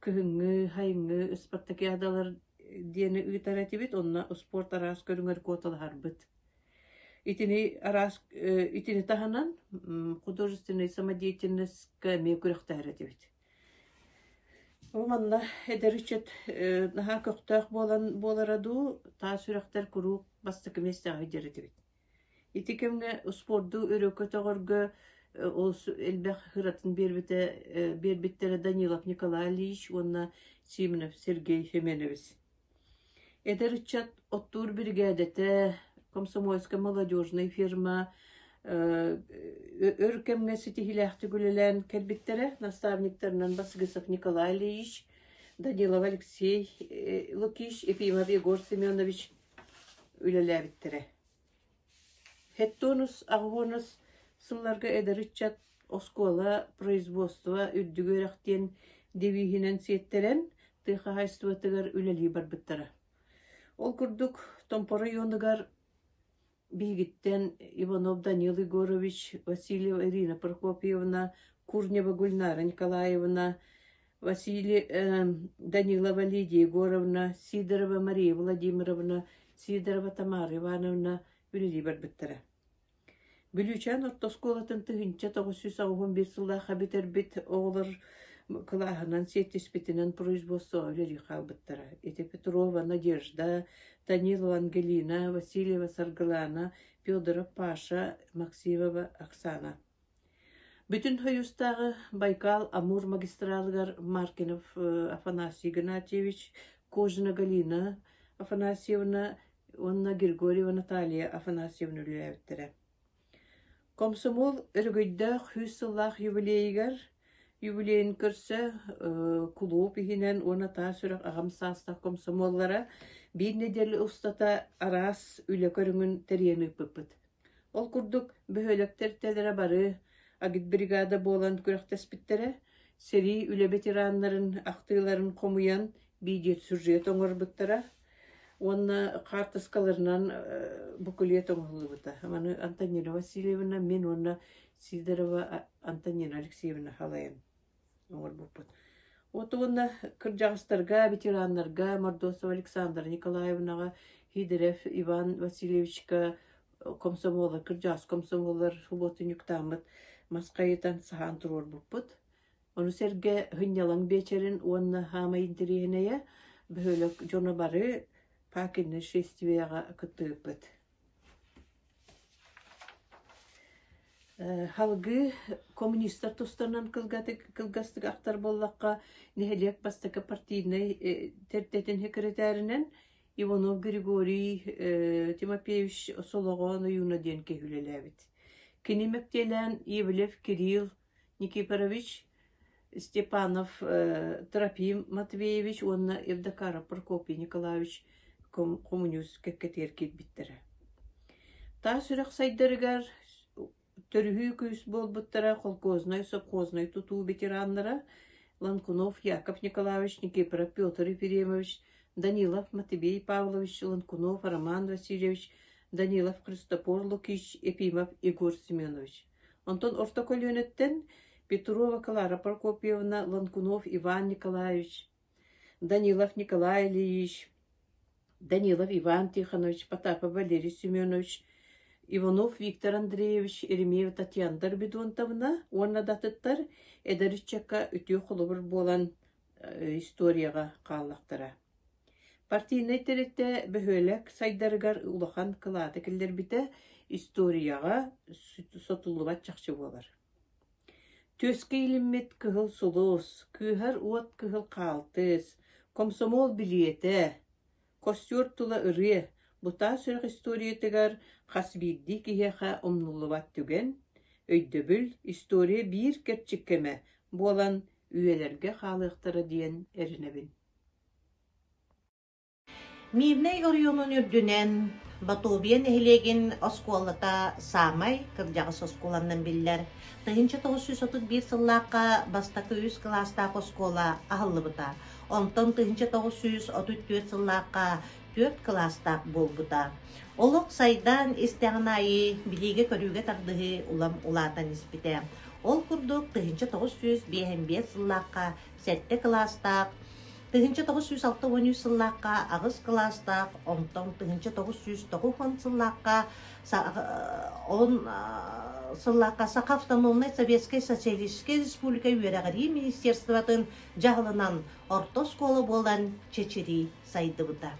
кыһыҥҥы, сайыҥҥы ыспартакыадалар диэни ыытар этибит, онно успуорт араас көрүҥэр куоталаһарбыт. Итини араас итини таһынан художественнай самодеятельностька эмиэ күрэхтэһэр этибит. Бу манна эдэр ыччат наһаа көхтөөх буолан буолара дуу, таас үрэхтэр куруук бастакы миэстэҕэ сылдьар этибит. Ити кэмҥэ успуорду өрө көтөҕөргө олус элбэх ыратын биэрбитэ биэрбиттэрэ Данилов Николай Ильич уонна Симонов Сергей Семенович. Эдэр ыччат оттуур биригээдэтэ, комсомольскай молодежнай фирма өр кэмҥэ ситиһиилээхтик үлэлээн кэлбиттэрэ. Наставниктарынан Басыгысов Николай Ильич, Данилов Алексей Лукич, Ефимов Егор Семенович үлэлээбиттэрэ. Хеттонус аҕыһуонус сылларга эдэр ыччат оскуола, производство үрдүк үөрэх диэн девиһинэн сиэттэрэн тыа хаһаайыстыбатыгар үлэлии барбыттара. Ол курдук Томпо оройуонугар биһигиттэн Иванов Данил Егорович, Васильева Ирина Прокопьевна, Курнева Гульнара Николаевна, Василий Данилова Лидия Егоровна, Сидорова Мария Владимировна, Сидорова Тамара Ивановна үлэлии барбыттара. Бүлүүчээн орто оскуолатын 1981 сыллаахха бүтэрбит оҕолор кылааһынан сиэттиспитинэн производствоҕа үлэлии хаалбыттара. Ити Петрова Надежда, Данилова Ангелина, Васильева Саргылана, Федоров Паша, Максимова Оксана. Бүтүн Союзтааҕы Байкал-Амур магистралыгар Маркинов Афанасий Игнатьевич, Кожина Галина Афанасьевна уонна Григорьева Наталья Афанасьевна үлэлээбиттэрэ. Комсомол өрөгөйдөөх сүүс сыллаах юбилейыгар юбилейын көрсө кулууп иһинэн уонна таас үрэх аҕам саастаах комсомоллара биир нэдиэлэ устата араас үлэ көрүҥүн тэрийэн ыыппыппыт. Ол курдук, бөһүөлэктэр тэрилтэлэрэ бары агитбригада буолан күрэхтэспиттэрэ, сэрии үлэ ветераннарын ахтыыларын хомуйан видеосюжет оҥорбуттара уонна хаартыскаларынан буклет оҥоһуллубута. Маны Антонина Васильевна, мин уонна Сидорова Антонина Алексеевна халайан оҥорбуппут. Вот уонна кырдьаҕастарга, ветераннарга Мордосова Александра Николаевнаҕа, Хидерев Иван Васильевичка комсомоллар, кырдьаҕас комсомоллар субуотунньуктааммыт мас хайытан саһаан туруорбуппут. Ону сэргэ сынньалаҥ биэчэрин уонна саамай интэриэһинэйэ бөһүөлэк дьоно бары Пакинный шествияҕа кыттыбыппыт. Салгыы коммунистар тустарынан кылгастык ахтар буоллахха, нэһилиэк бастакы партийнай тэрилтэтин секретарынан Иванов Григорий Тимофеевич Солоҕоон Ойууна диэн киһи үлэлээбит. Кини мэктиэлээн Ивлев Кирилл Никифорович Степанов Трофим Матвеевич уонна Евдокаров Прокопий Николаевич. хомуньуус кэккэтигэр киирбиттэрэ. Таас үрэх сайдарыгар Төрүһүү күүс буолбуттара холкуознай, сопхуознай тутуу ветераннара Ланкунов Яков Николаевич, Никифоров Петр Ефремович, Данилов Матвей Павлович, Ланкунов Роман Васильевич, Данилов Христофор Лукич, Ефимов Егор Семенович. Онтон орто көлүөнэттэн Петрова Клара Прокопьевна, Ланкунов Иван Николаевич, Данилов Николай Ильич, Данилов Иван Тихонович, Потапов Валерий Семенович, Иванов Виктор Андреевич, Еремеева Татьяна Дорбидонтовна уонна да атыттар эдэр ыччакка үтүө холобур буолан историяҕа хааллахтара. Партийнай тэрилтэ бөһүөлэк сайдарыгар улахан кылааты киллэрбитэ историяҕа сотуллубат чахчы буолар. Түөскэ иилиммит кыһыл сулус, кыыһар уот кыһыл хаалтыс, комсомол билиэтэ, костюр тула ырыа, бутаа сүрэх историятыгар хас биирдии киһиэхэ умнуллубат түгэн, өйдөбүл, история биир кэрчик кэмэ буолан үйэлэргэ хаалыахтара диэн эрэнэбин. Мирнэй оройуонун үрдүнэн Батобия нэһилиэгин оскуолата саамай кырдьаҕас оскуоланан биллэр. 1931 сыллаахха бастакы үс кылаастаах оскуола аһыллыбыта. Онтон 1934 сыллаахха түөрт кылаастаах буолбута. Олох сайдан истэҕин аайы билиигэ-көрүүгэ тардыһыы улам улаатан испитэ. Ол курдук 1955 сыллаахха сэттэ кылаастаах 1963 сыллаахха аҕыс кылаастаах, онтон 1990 сыллаахха он сыллаахха Саха автономнай Советскай Социалистическай Республика үөрэҕирии министерствотын дьаһалынан орто оскуола буолан чэчирии сайдыбыта.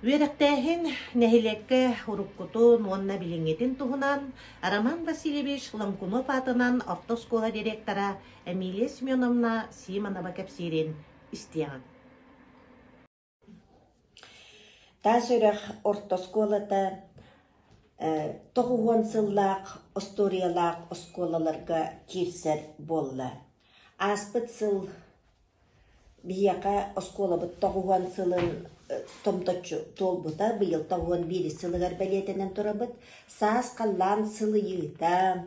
Үөрэхтээһин нэһилиэккэ уруккутун уонна билиҥҥитин туһунан Роман Васильевич Лоҥкунов аатынан орто оскуола директора Эмилия Семеновна Симонова кэпсиирин истиэҕиҥ. Таас үрэх орто оскуолата 90 сыллаах остуоруйалаах оскуолаларга киирсэр буолла. Ааспыт сыл Биһиэхэ оскуолабыт тоҕуһуон сылын томточчу туолбута, быйыл тоҕуһуон биирис сылыгар бэлиэтэнэн турабыт. Саас халлаан сылыйыыта,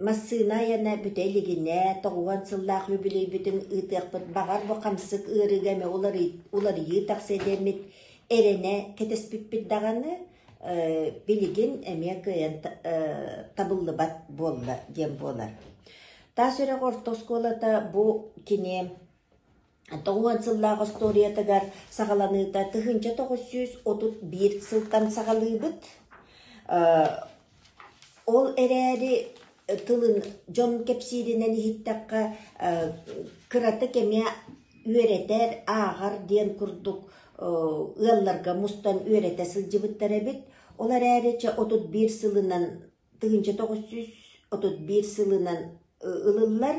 массыына айана бүтэ илигинэ, тоҕуһуон сыллаах үбүлүөйбүтүн ыытыахпыт. Баҕар, бу хамсык ыарыыга эмэ уларыйыы тахсыа диэммит эрэнэ кэтэспиппит даҕаны, билигин эмиэ кыайан табыллыбат буолла диэн буолар. Таас үрэх орто оскуолата бу кини 90 сыллаах остуоруйатыгар саҕаланыыта 1931 сылтан саҕалыыбыт. Ол эрээри тылын дьон кэпсииринэн иһиттэххэ, кыратык эмиэ үөрэтэр, ааҕар диэн курдук ыалларга мустан үөрэтэ сылдьыбыттар эбит. Ол эрээри чэ 31 сылынан 1931 сылынан ылыллар.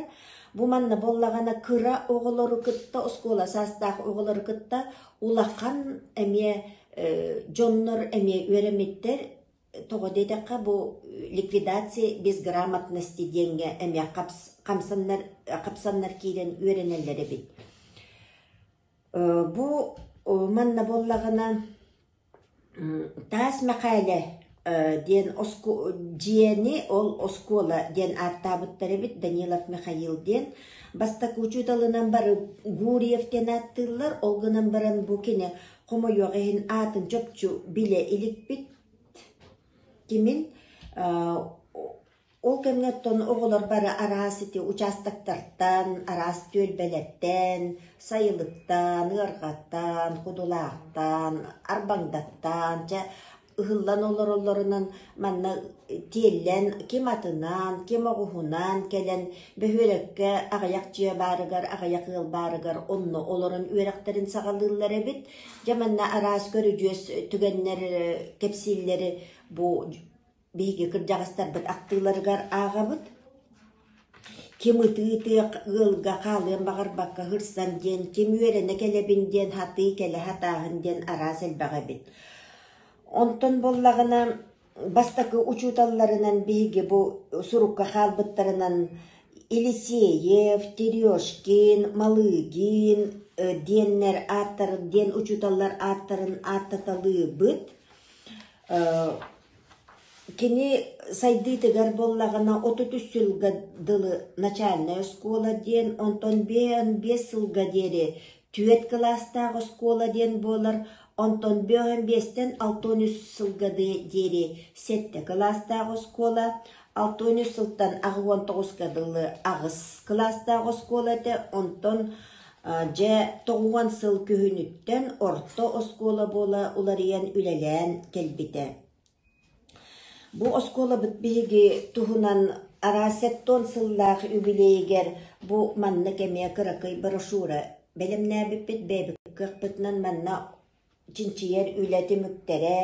Бу манна буоллаҕына кыра оҕолору кытта, оскуола саастаах оҕолору кытта улахан эмиэ дьоннор эмиэ үөрэммиттэр. Тоҕо диэтэххэ, бу ликвидация безграмотности диэҥҥэ эмиэ хамсаннар, хапсаннар киирэн үөрэнэллэр эбит. Бу манна буоллаҕына Таас Мэхээлэ диэн дьиэни ол оскуола диэн ааттаабыттар эбит Данилов Михаил диэн. Бастакы учууталынан бары Гурьев диэн ааттыыллар, ол гынан баран бу кини хомойуох иһин аатын чопчу билэ иликпит. Кимин Ол кэмҥэ оттон оҕолор бары араас ити участоктартан, араас түөлбэлэртэн, сайылыктан, ыарҕаттан, кудулаахтан, арбаҥдаттан, чэ, ыһыллан олороллорунан манна тиэллэн ким атынан, ким оҕуһунан кэлэн бөһүөлэккэ аҕыйах дьиэ баарыгар, аҕыйах ыал баарыгар онно олорон үөрэхтэрин саҕалыыллар эбит. Дьэ манна араас көрүдьүөс түгэннэр кэпсииллэри бу Биһиги кырдьаҕастарбыт ахтыыларыгар ааҕабыт: Ким ытыы-ытыах ыалга хаалыан баҕарбакка сырсан диэн, ким үөрэнэ кэлэбин диэн хатыы кэлэ сатааһын диэн араас элбэх эбит. Онтон буоллаҕына бастакы учууталларынан биһиги бу сурукка хаалбыттарынан Елисеев, Терешкин, Малыгин, диэннэр ааттарын диэн учууталлар ааттарын ааттаталыыбыт. Кини сайдыытыгар буоллаҕына 33 сылга дылы начальнай оскуола диэн, онтон 55 сылга диэри түөрт кылаастаах оскуола диэн буолар, онтон 55-тэн 63 сылга диэри сэттэ кылаастаах оскуола, 63 сылтан 89-ка дылы аҕыс кылаастаах оскуола этэ, онтон дьэ 90 сыл күһүнүттэн орто оскуола буола уларыйан үлэлээн кэлбитэ. Бу оскуолабыт биһиги туһунан араас сэттион сыллаах үбүлүөйүгэр бу маннык эмиэ кыракый брошюра бэлэмнээбиппит, бэйэбит кыахпытынан манна чинчийэр үлэ түмүктэрэ,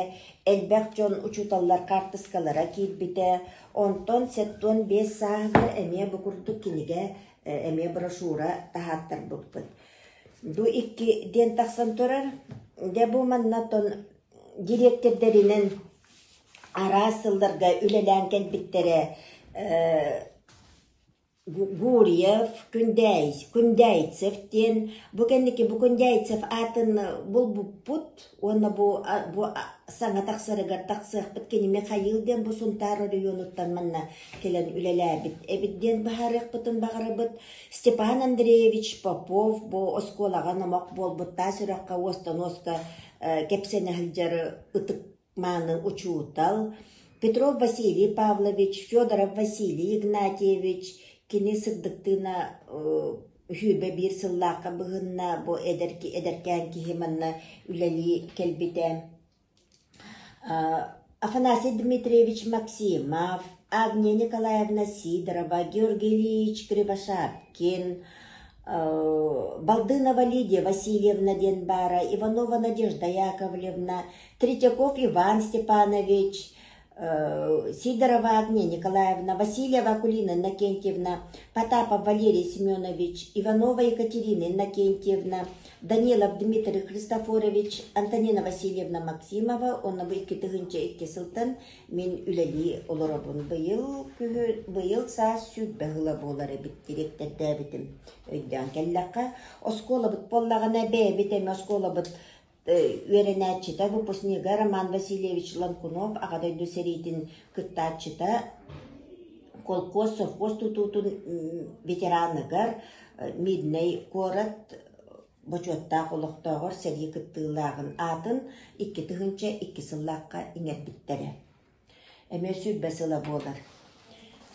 элбэх дьон учууталлар хаартыскалара киирбитэ. Онтон 75 сааһыгар эмиэ бу курдук кинигэ, эмиэ брошюра таһааттарбыппыт. Бу икки диэн тахсан турар. Дьэ бу манна оттон дириэктэрдэринэн араас сылларга үлэлээн кэлбиттэрэ Гурьев, Күндээйцев диэн бу кэнники бу Күндээйцев аатын булбуппут уонна бу бу саҥа тахсарыгар тахсыахпыт кини Михаил диэн бу Сунтаар оройуонуттан манна кэлэн үлэлээбит эбит диэн быһаарыахпытын баҕарабыт. Степан Андреевич Попов бу оскуолаҕа номох буолбут таас үрэххэ уостан уоска кэпсэнэ сылдьар ытык мааны учуутал Петров Василий Павлович, Федоров Василий Игнатьевич кини сырдыктыына үһүбэ биир сыллаахха быһынна бу эдэр эдэркээн киһи манна үлэлии кэлбитэ. Афанасий Дмитриевич Максимов, Агния Николаевна Сидорова, Георгий Ильич Кривошапкин, Балдынова Лидия Васильевна диэн баара, Иванова Надежда Яковлевна, Третьяков Иван Степанович, Сидорова Агния Николаевна, Васильева Акулина Иннокентьевна, Потапов Валерий Семенович, Иванова Екатерина Иннокентьевна, Данилов Дмитрий Христофорович, Антонина Васильевна Максимова уонна бу 2002 сылтан мин үлэлии олоробун. Быйыл күһүн, быйыл саас 20 ыла буолар эбит дириэктэрдээбитим. Өйдөөн кэллэххэ, оскуолабыт буоллаҕына бэйэбит эмэ оскуолабыт үөрэнээччитэ, выпускнига Роман Васильевич Ланкунов Аҕа дойду сэриитин кыттааччыта, колхоз, совхоз тутуутун ветераныгар Мирнэй куорат бочуоттаах олохтооҕор сэрии кыттыылааҕын аатын 2002 сыллаахха иҥэрбиттэрэ. Эмиэ 20 сыла буолар.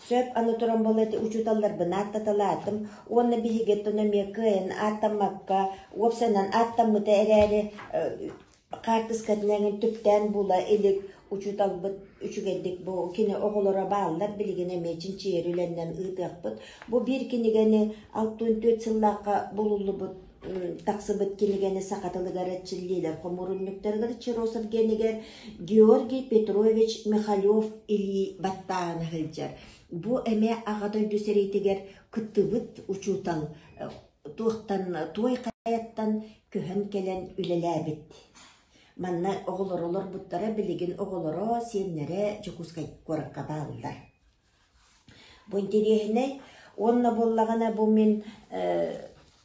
Сөп аны туран буолла ити учууталларбын ааттаталаатым уонна биһиги оттон эмиэ кыайан ааттаммакка уопсайынан ааттаммыта эрээри хаартыскатын эҥин түптээн була илик учууталбыт үчүгэйдик бу кини оҕолоро бааллар билигин эмиэ чинчийэр үлэннэн ыытыахпыт. Бу биир кинигэни 64 сыллаахха булуллубут тахсыбыт кинигэни саха тылыгар эрчиллиилэр хомуурунньуктарыгар Черосов генигэр Георгий Петрович Михалев илии баттааһына сылдьар. Бу эмиэ Аҕа дойду сэриитигэр кыттыбыт учуутал туохтан Туой Хайаттан көһөн кэлэн үлэлээбит. Манна оҕолоро олорбуттара, билигин оҕолоро, сиэннэрэ Дьокуускай куоракка бааллар. Бу интэриэһинэй уонна буоллаҕына бу мин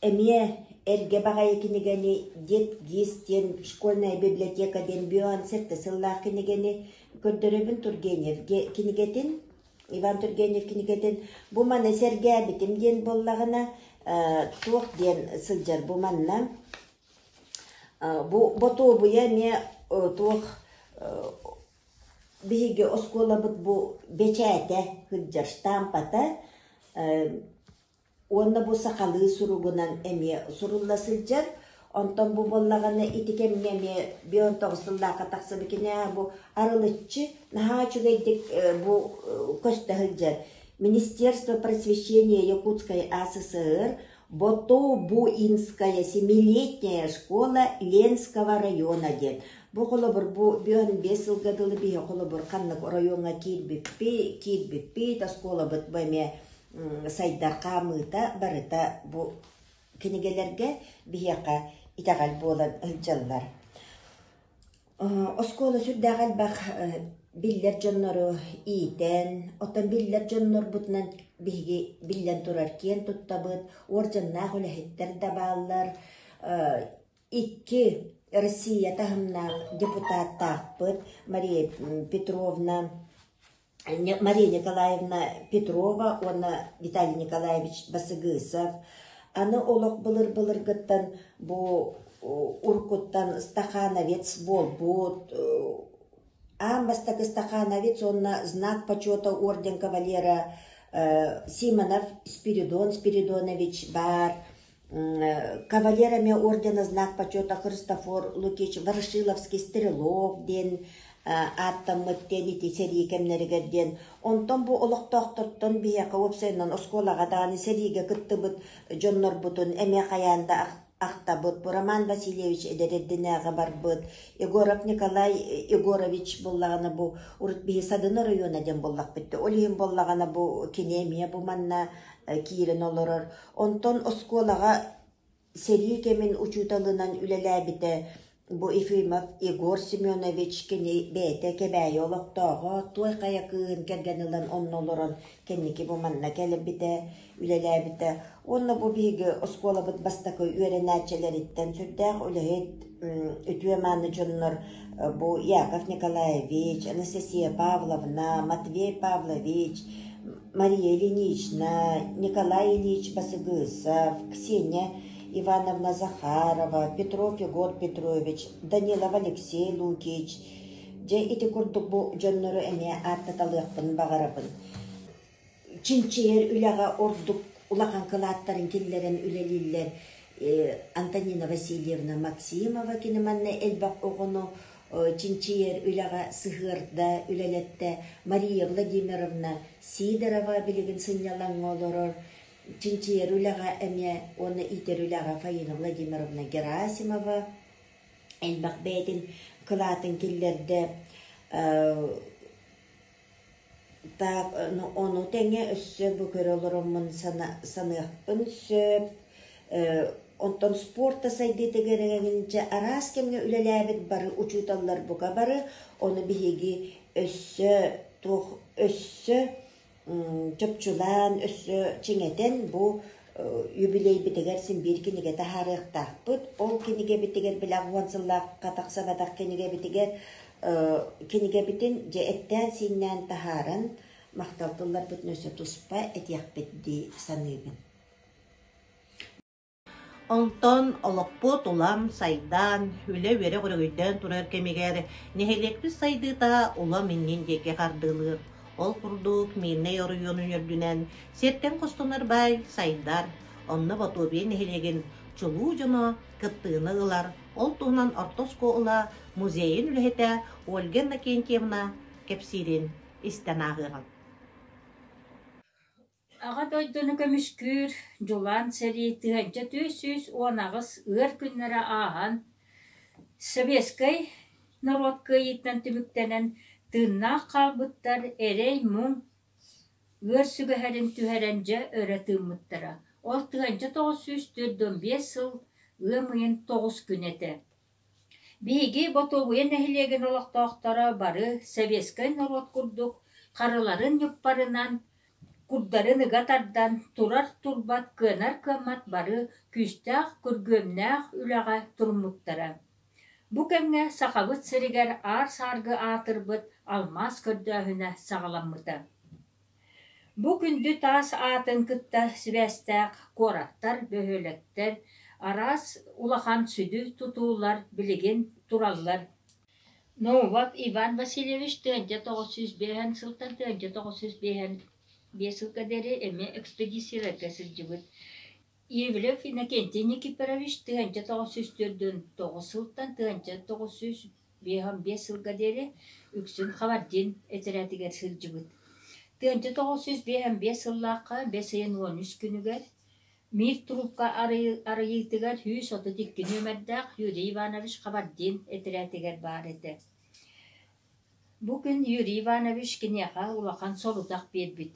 эмиэ эргэ баҕайы кинигэни Дед Гис диэн школьная библиотека диэн Биоан сэттэ сыллаах кинигэни көрдөрөбүн Тургенев кинигэтин Иван Тургенев кинигэтин бу маны сэргээбитим диэн буоллаҕына туох диэн сылдьар бу манна бу Ботуобуйа эмиэ туох Биһиги оскуолабыт бу бэчээтэ сылдьар штампата уонна бу сахалыы суругунан эмиэ сурулла сылдьар. Онтон бу буоллаҕына ити кэмҥэ эмиэ 59 сыллаахха тахсыбыт кинигэ бу арылыччы наһаа үчүгэйдик бу көстө сылдьар. Министерство просвещения Якутской АССР Ботобуинская семилетняя школа Ленского района диэн. Бу холобур бу 5 сылга дылы биһи холобур ханнык оройуоҥҥа киирбиппит, киирбиппит, оскуолабыт бу эмиэ сайдар хаамыыта барыта бу кинигэлэргэ биһиэхэ итэҕэл буолан сылдьаллар. Оскуола сүрдээх элбэх биллэр дьоннору иитэн, оттон биллэр дьоннорбутунан биһиги биллэн турар киэн туттабыт, уордьаннаах үлэһиттэр да бааллар. Икки Россия таһымнаах депутаттаахпыт Мария Петровна Мария Николаевна Петрова уонна Виталий Николаевич Басыгысов. Аны олох былыр-былыргыттан бу уруккуттан стахановец буолбут, аан бастакы стахановец уонна знак почета орден кавалера Симонов Спиридон Спиридонович баар. Кавалерами ордена знак почета Христофор Лукич Ворошиловский стрелок диэн ааттаммыт диэн ити сэрии кэмнэригэр диэн. Онтон бу олохтоохтортон биһиэхэ уопсайынан оскуолаҕа даҕаны сэриигэ кыттыбыт дьоннорбутун эмиэ хайаан да ахтабыт. Бу Роман Васильевич эдэр эрдинээҕи барбыт, Егоров Николай Егорович буоллаҕына бу урут биһи Садын оройуона диэн буоллахпыт дии. Ол иһин буоллаҕына бу кини эмиэ бу манна киирэн олорор. Онтон оскуолаҕа сэрии кэмин учууталынан үлэлээбитэ бу Ефимов Егор Семенович кини бэйэтэ Кэбээйи олохтооҕо, Туой Хайа кыыһын кэргэн ылан онно олорон кэнники бу манна кэлбитэ, үлэлээбитэ. Уонна бу биһиги оскуолабыт бастакы үөрэнээччилэриттэн сүрдээх үлэһит, үтүө-мааны дьоннор бу Яков Николаевич, Анастасия Павловна, Матвей Павлович, Мария Ильинична, Николай Ильич Басыгысов, Ксения Ивановна Захарова, Петров Егор Петрович, Данилов Алексей Лукич. Дьэ ити курдук бу дьоннору эмиэ ааттаталыахпын баҕарабын. Чинчийэр үлэҕэ ордук улахан кылааттарын киллэрэн үлэлииллэр Антонина Васильевна Максимова кини манна элбэх оҕону чинчийэр үлэҕэ сыһыарда, үлэлэттэ. Мария Владимировна Сидорова билигин сынньалаҥҥа олорор. Чинчийэр үлэҕэ эмиэ уонна иитэр үлэҕэ Фаина Владимировна Герасимова элбэх бэйэтин кылаатын киллэрдэ. Так, ону тэҥэ өссө бу көрө олороммун саныахпын сөп. Онтон спорт да сайдыытыгар эҥинчэ араас кэмҥэ үлэлээбит бары учууталлар бука бары, ону биһиги өссө туох өссө чопчулаан, өссө чиҥэтэн бу юбилейбитигэр син биир кинигэ таһаарыахтаахпыт. Ол кинигэбитигэр били 80 сыллаахха тахсыбатах кинигэбитигэр кинигэбитин дьэ эттээн-сииннээн таһааран махтал тылларбытын өссө туспа этиэхпит дии саныыбын. Онтон олохпут улам сайдан, үлэ-үөрэх өрөгөйдөөн турар кэмигэр нэһилиэкпит сайдыыта улам иннин диэки хардыылыыр. Ол курдук Мирнэй оройуонун үрдүнэн сиртэн хостонор баай сайдар, онно Ботуобуйа нэһилиэгин чулуу дьоно кыттыыны ылар. Ол туһунан орто оскуола музейын үлэһитэ Ольга Иннокентьевна кэпсиирин истэн ааҕыаҕыҥ. Аҕа дойдуну көмүскүүр дьулаан сэрии 1418 ыар күннэрэ ааһан, советскай норуот кыайыытынан түмүктэнэн, тыыннаах хаалбыттар эрэй-муҥ ыар сүгэһэрин түһэрэн дьэ өрө тыыммыттара. Ол 1945 сыл ыам ыйын 9 күнэ этэ. Биһиги Ботуобуйа нэһилиэгин олохтоохторо бары советскай норуот курдук харыларын ньыппарынан, курдарын ыга тардан, турар-турбат, кыанар-кыаммат бары күүстээх, күргүөмнээх үлэҕэ туруммуттара. Бу кэмҥэ Сахабыт сиригэр аар-сааргы аатырбыт алмаас көрдөөһүнэ саҕаламмыта. Бу күндү таас аатын кытта сибээстээх куораттар, бөһүөлэктэр, араас улахан сүдү тутуулар билигин тураллар. Новак Иван Васильевич 1905 сылтан 1955 сылга диэри эмиэ экспедицияларга сылдьыбыт. Ивлев Иннокентий Никифорович 1949 сылтан 1955 сылга диэри үксүн Хабардин этэрээтигэр сылдьыбыт. 1955 сыллаахха бэс ыйын 13 күнүгэр Мир трубка арыйыытыгар 132 нүөмэрдээх Юрий Иванович Хабардин этэрээтигэр баар этэ. Бу күн Юрий Иванович киниэхэ улахан сорудах биэрбит.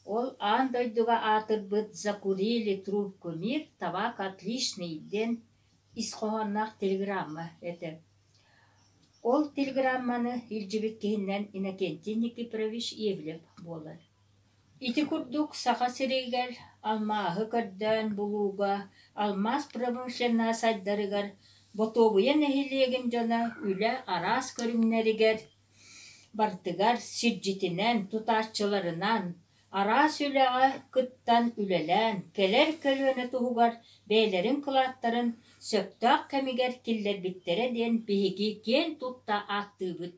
Ол аан дойдуга аатырбыт «Закурили трубку мир, табак отличный» диэн ис хоһоонноох телеграмма этэ. Ол телеграмманы илдьибит киһинэн Иннокентий Никифорович Ивлев буолар. Ити курдук Саха сиригэр алмааһы көрдөөн булууга, алмаас промышленноһа сайдарыгар Ботуобуйа нэһилиэгин дьоно үлэ араас көрүҥнэригэр барытыгар сирдьитинэн, тутааччыларынан, араас үлэҕэ кыттан үлэлээн, кэлэр көлүөнэ туһугар бэйэлэрин кылааттарын сөптөөх кэмигэр киллэрбиттэрэ диэн биһиги киэн тутта ааттыыбыт.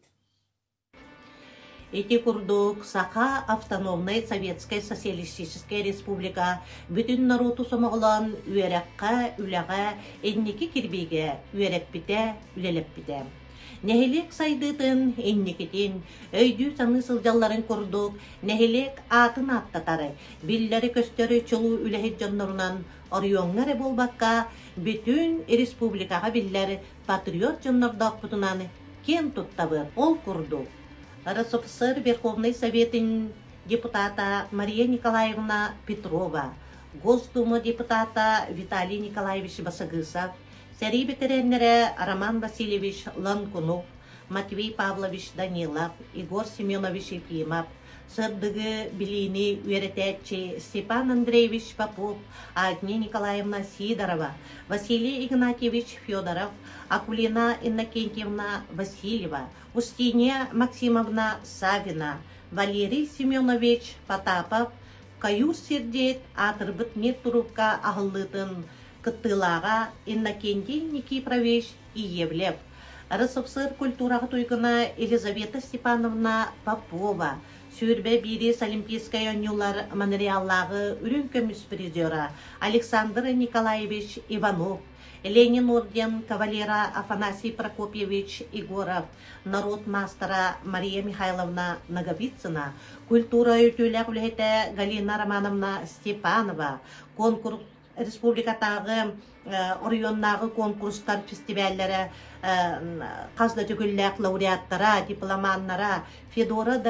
Ити курдук Саха автономнай Советскай Социалистическай Республика бүтүн норуоту сомоҕолоон үөрэххэ, үлэҕэ инники кирбиигэ үөрэппитэ, үлэлэппитэ. Нэһилиэк сайдыытын инникитин өйдүү-саныы сылдьалларын курдук нэһилиэк аатын ааттатар, биллэри-көстөрү чулуу үлэһит дьоннорунан оройуоҥҥа эрэ буолбакка, бүтүн республикаҕа биллэр патриот дьоннордоохпутунан киэн туттабыт. Ол курдук, РСФСР Верховнай Советын депутата Мария Николаевна Петрова, Госдума депутата Виталий Николаевич Басагысов, сэрии бэтэрээннэрэ Роман Васильевич Ланкунов, Матвей Павлович Данилов, Егор Семенович Ефимов, сырдыгы билиини үөрэтээччи Степан Андреевич Попов, Агния Николаевна Сидорова, Василий Игнатьевич Федоров, Акулина Иннокентьевна Васильева, Устинья Максимовна Савина, Валерий Семенович Потапов, Каюр сирдьит аатырбыт мир турукка аһыллыытын кыттыылааҕа Иннокентий Никифорович Иевлев, РСФСР культураҕа туйгуна Елизавета Степановна Попова, 21 Олимпийскай оонньуулар Монреаллааҕы үрүҥ көмүс призера Александр Николаевич Иванов, Ленин орден кавалера Афанасий Прокопьевич Егоров, норуот маастара Мария Михайловна Ноговицына, культура үтүөлээх үлэһитэ Галина Романовна Степанова, конкурс республикатааҕы оройуоннааҕы конкурстар фестиваллара хас да төгүллээх лауреаттара, дипломаннара Федора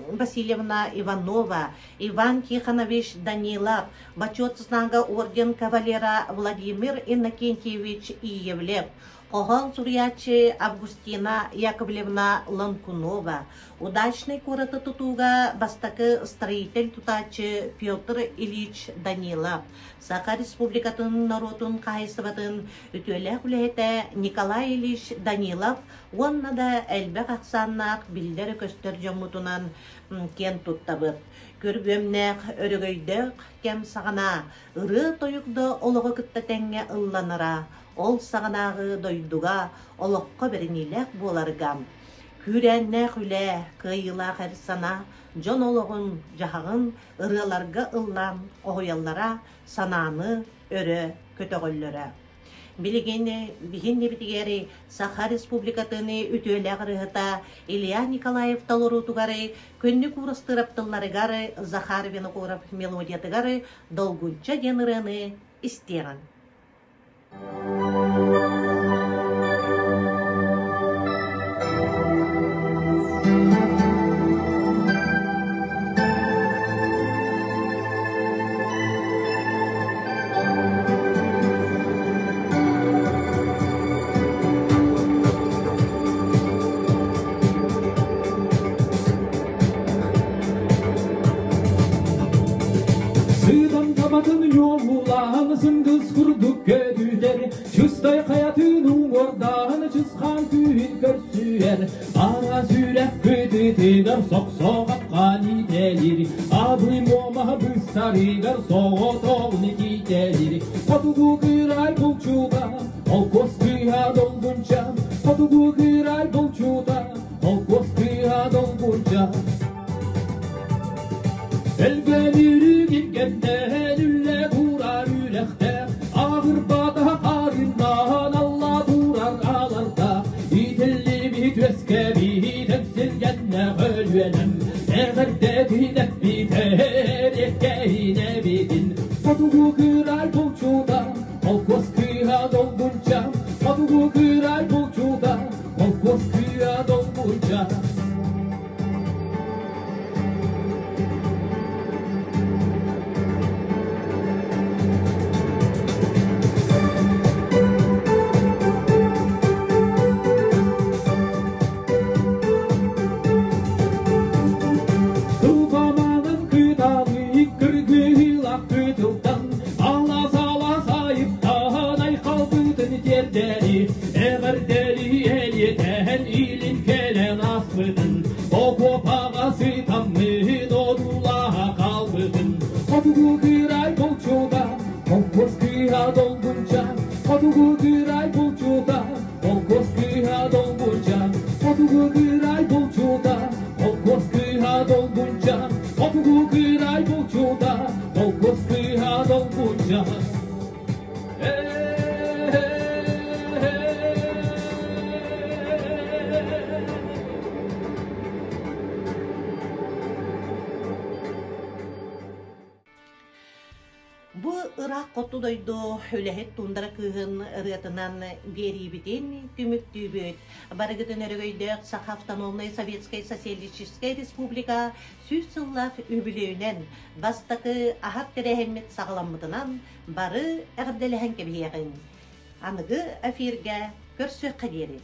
Васильевна Иванова, Иван Тихонович Данилов, Бочуот Знага орден кавалера Владимир Иннокентьевич Иевлев, хоһоон суруйааччы Августина Яковлевна Ланкунова, Удачнай куораты тутууга бастакы строитель-тутааччы Петр Ильич Данилов, Саха Республикатын норуотун хаһаайыстыбатын үтүөлээх үлэһитэ Николай Ильич Данилов уонна да элбэх ахсааннаах биллэр-көстөр дьоммутунан киэн туттабыт. Күргүөмнээх, өрөгөйдөөх кэм саҕана ырыа-тойук да олоҕу кытта тэҥҥэ ылланара, ол саҕанааҕы дойдуга олоххо бэриниилээх буоларга Күүрээннээх үлэ, кыайыылаах эр санаа дьон олоҕун-дьаһаҕын ырыаларга ыллаан хоһуйаллара, санааны өрө көтөҕөллөрө. Билигин биһиннибитигэр Саха Республикатын үтүөлээх ырыаһыта Илья Николаев толоруутугар Күннүк Уурастыырап тылларыгар Захар Винокуров мелодиятыгар «Долгунча» диэн ырыаны истиэҕиҥ. Сыыдам табатын ньуолаан сындыс курдук көтүтэр, Чыстай хайатын уҥуордаан чысхаан күүһүн көрсүһэр, Ара сүрэх кытытыгар сохсоҕапкан иитэлир, Абый муомаһа быстарыгар соҕотоҕун итиитэлир. Хотугу кыырай булчута, холкуос кыыһа долгунча, Хотугу кыырай булчута, холкуос кыыһа долгунча. Өлгөнүрүк илгэннээн үллэ турар үрэхтээх, Аҕырбатаха хаарыннаан алла турар алардаах, Итиллибит үөскэбит эпсилгэннээх өлүөнэм, Эҕэрдэтин эппитэр эккэһинэбитин. Хотугу кыырай булчута, холкуос кыыһа долгунча, Хотугу кыырай булчута, холкуос кыыһа долгунча. Кыырай булчута, холкуос кыыһа долгунча. Бу ыраах хоту дойду үлэһит туундара кыыһын ырыатынан биэриибитин түмүктүүбүт. Барыгытын өрөгөйдөөх Саха автономнай Советскай Социалистическай Республика 100 сыллаах үбүлүөйүнэн бастакы аһар тэрээһиммит саҕаламмытынан бары эҕэрдэлэһэн кэбиһиэҕиҥ. Аныгы эфиргэ көрсүөххэ диэри.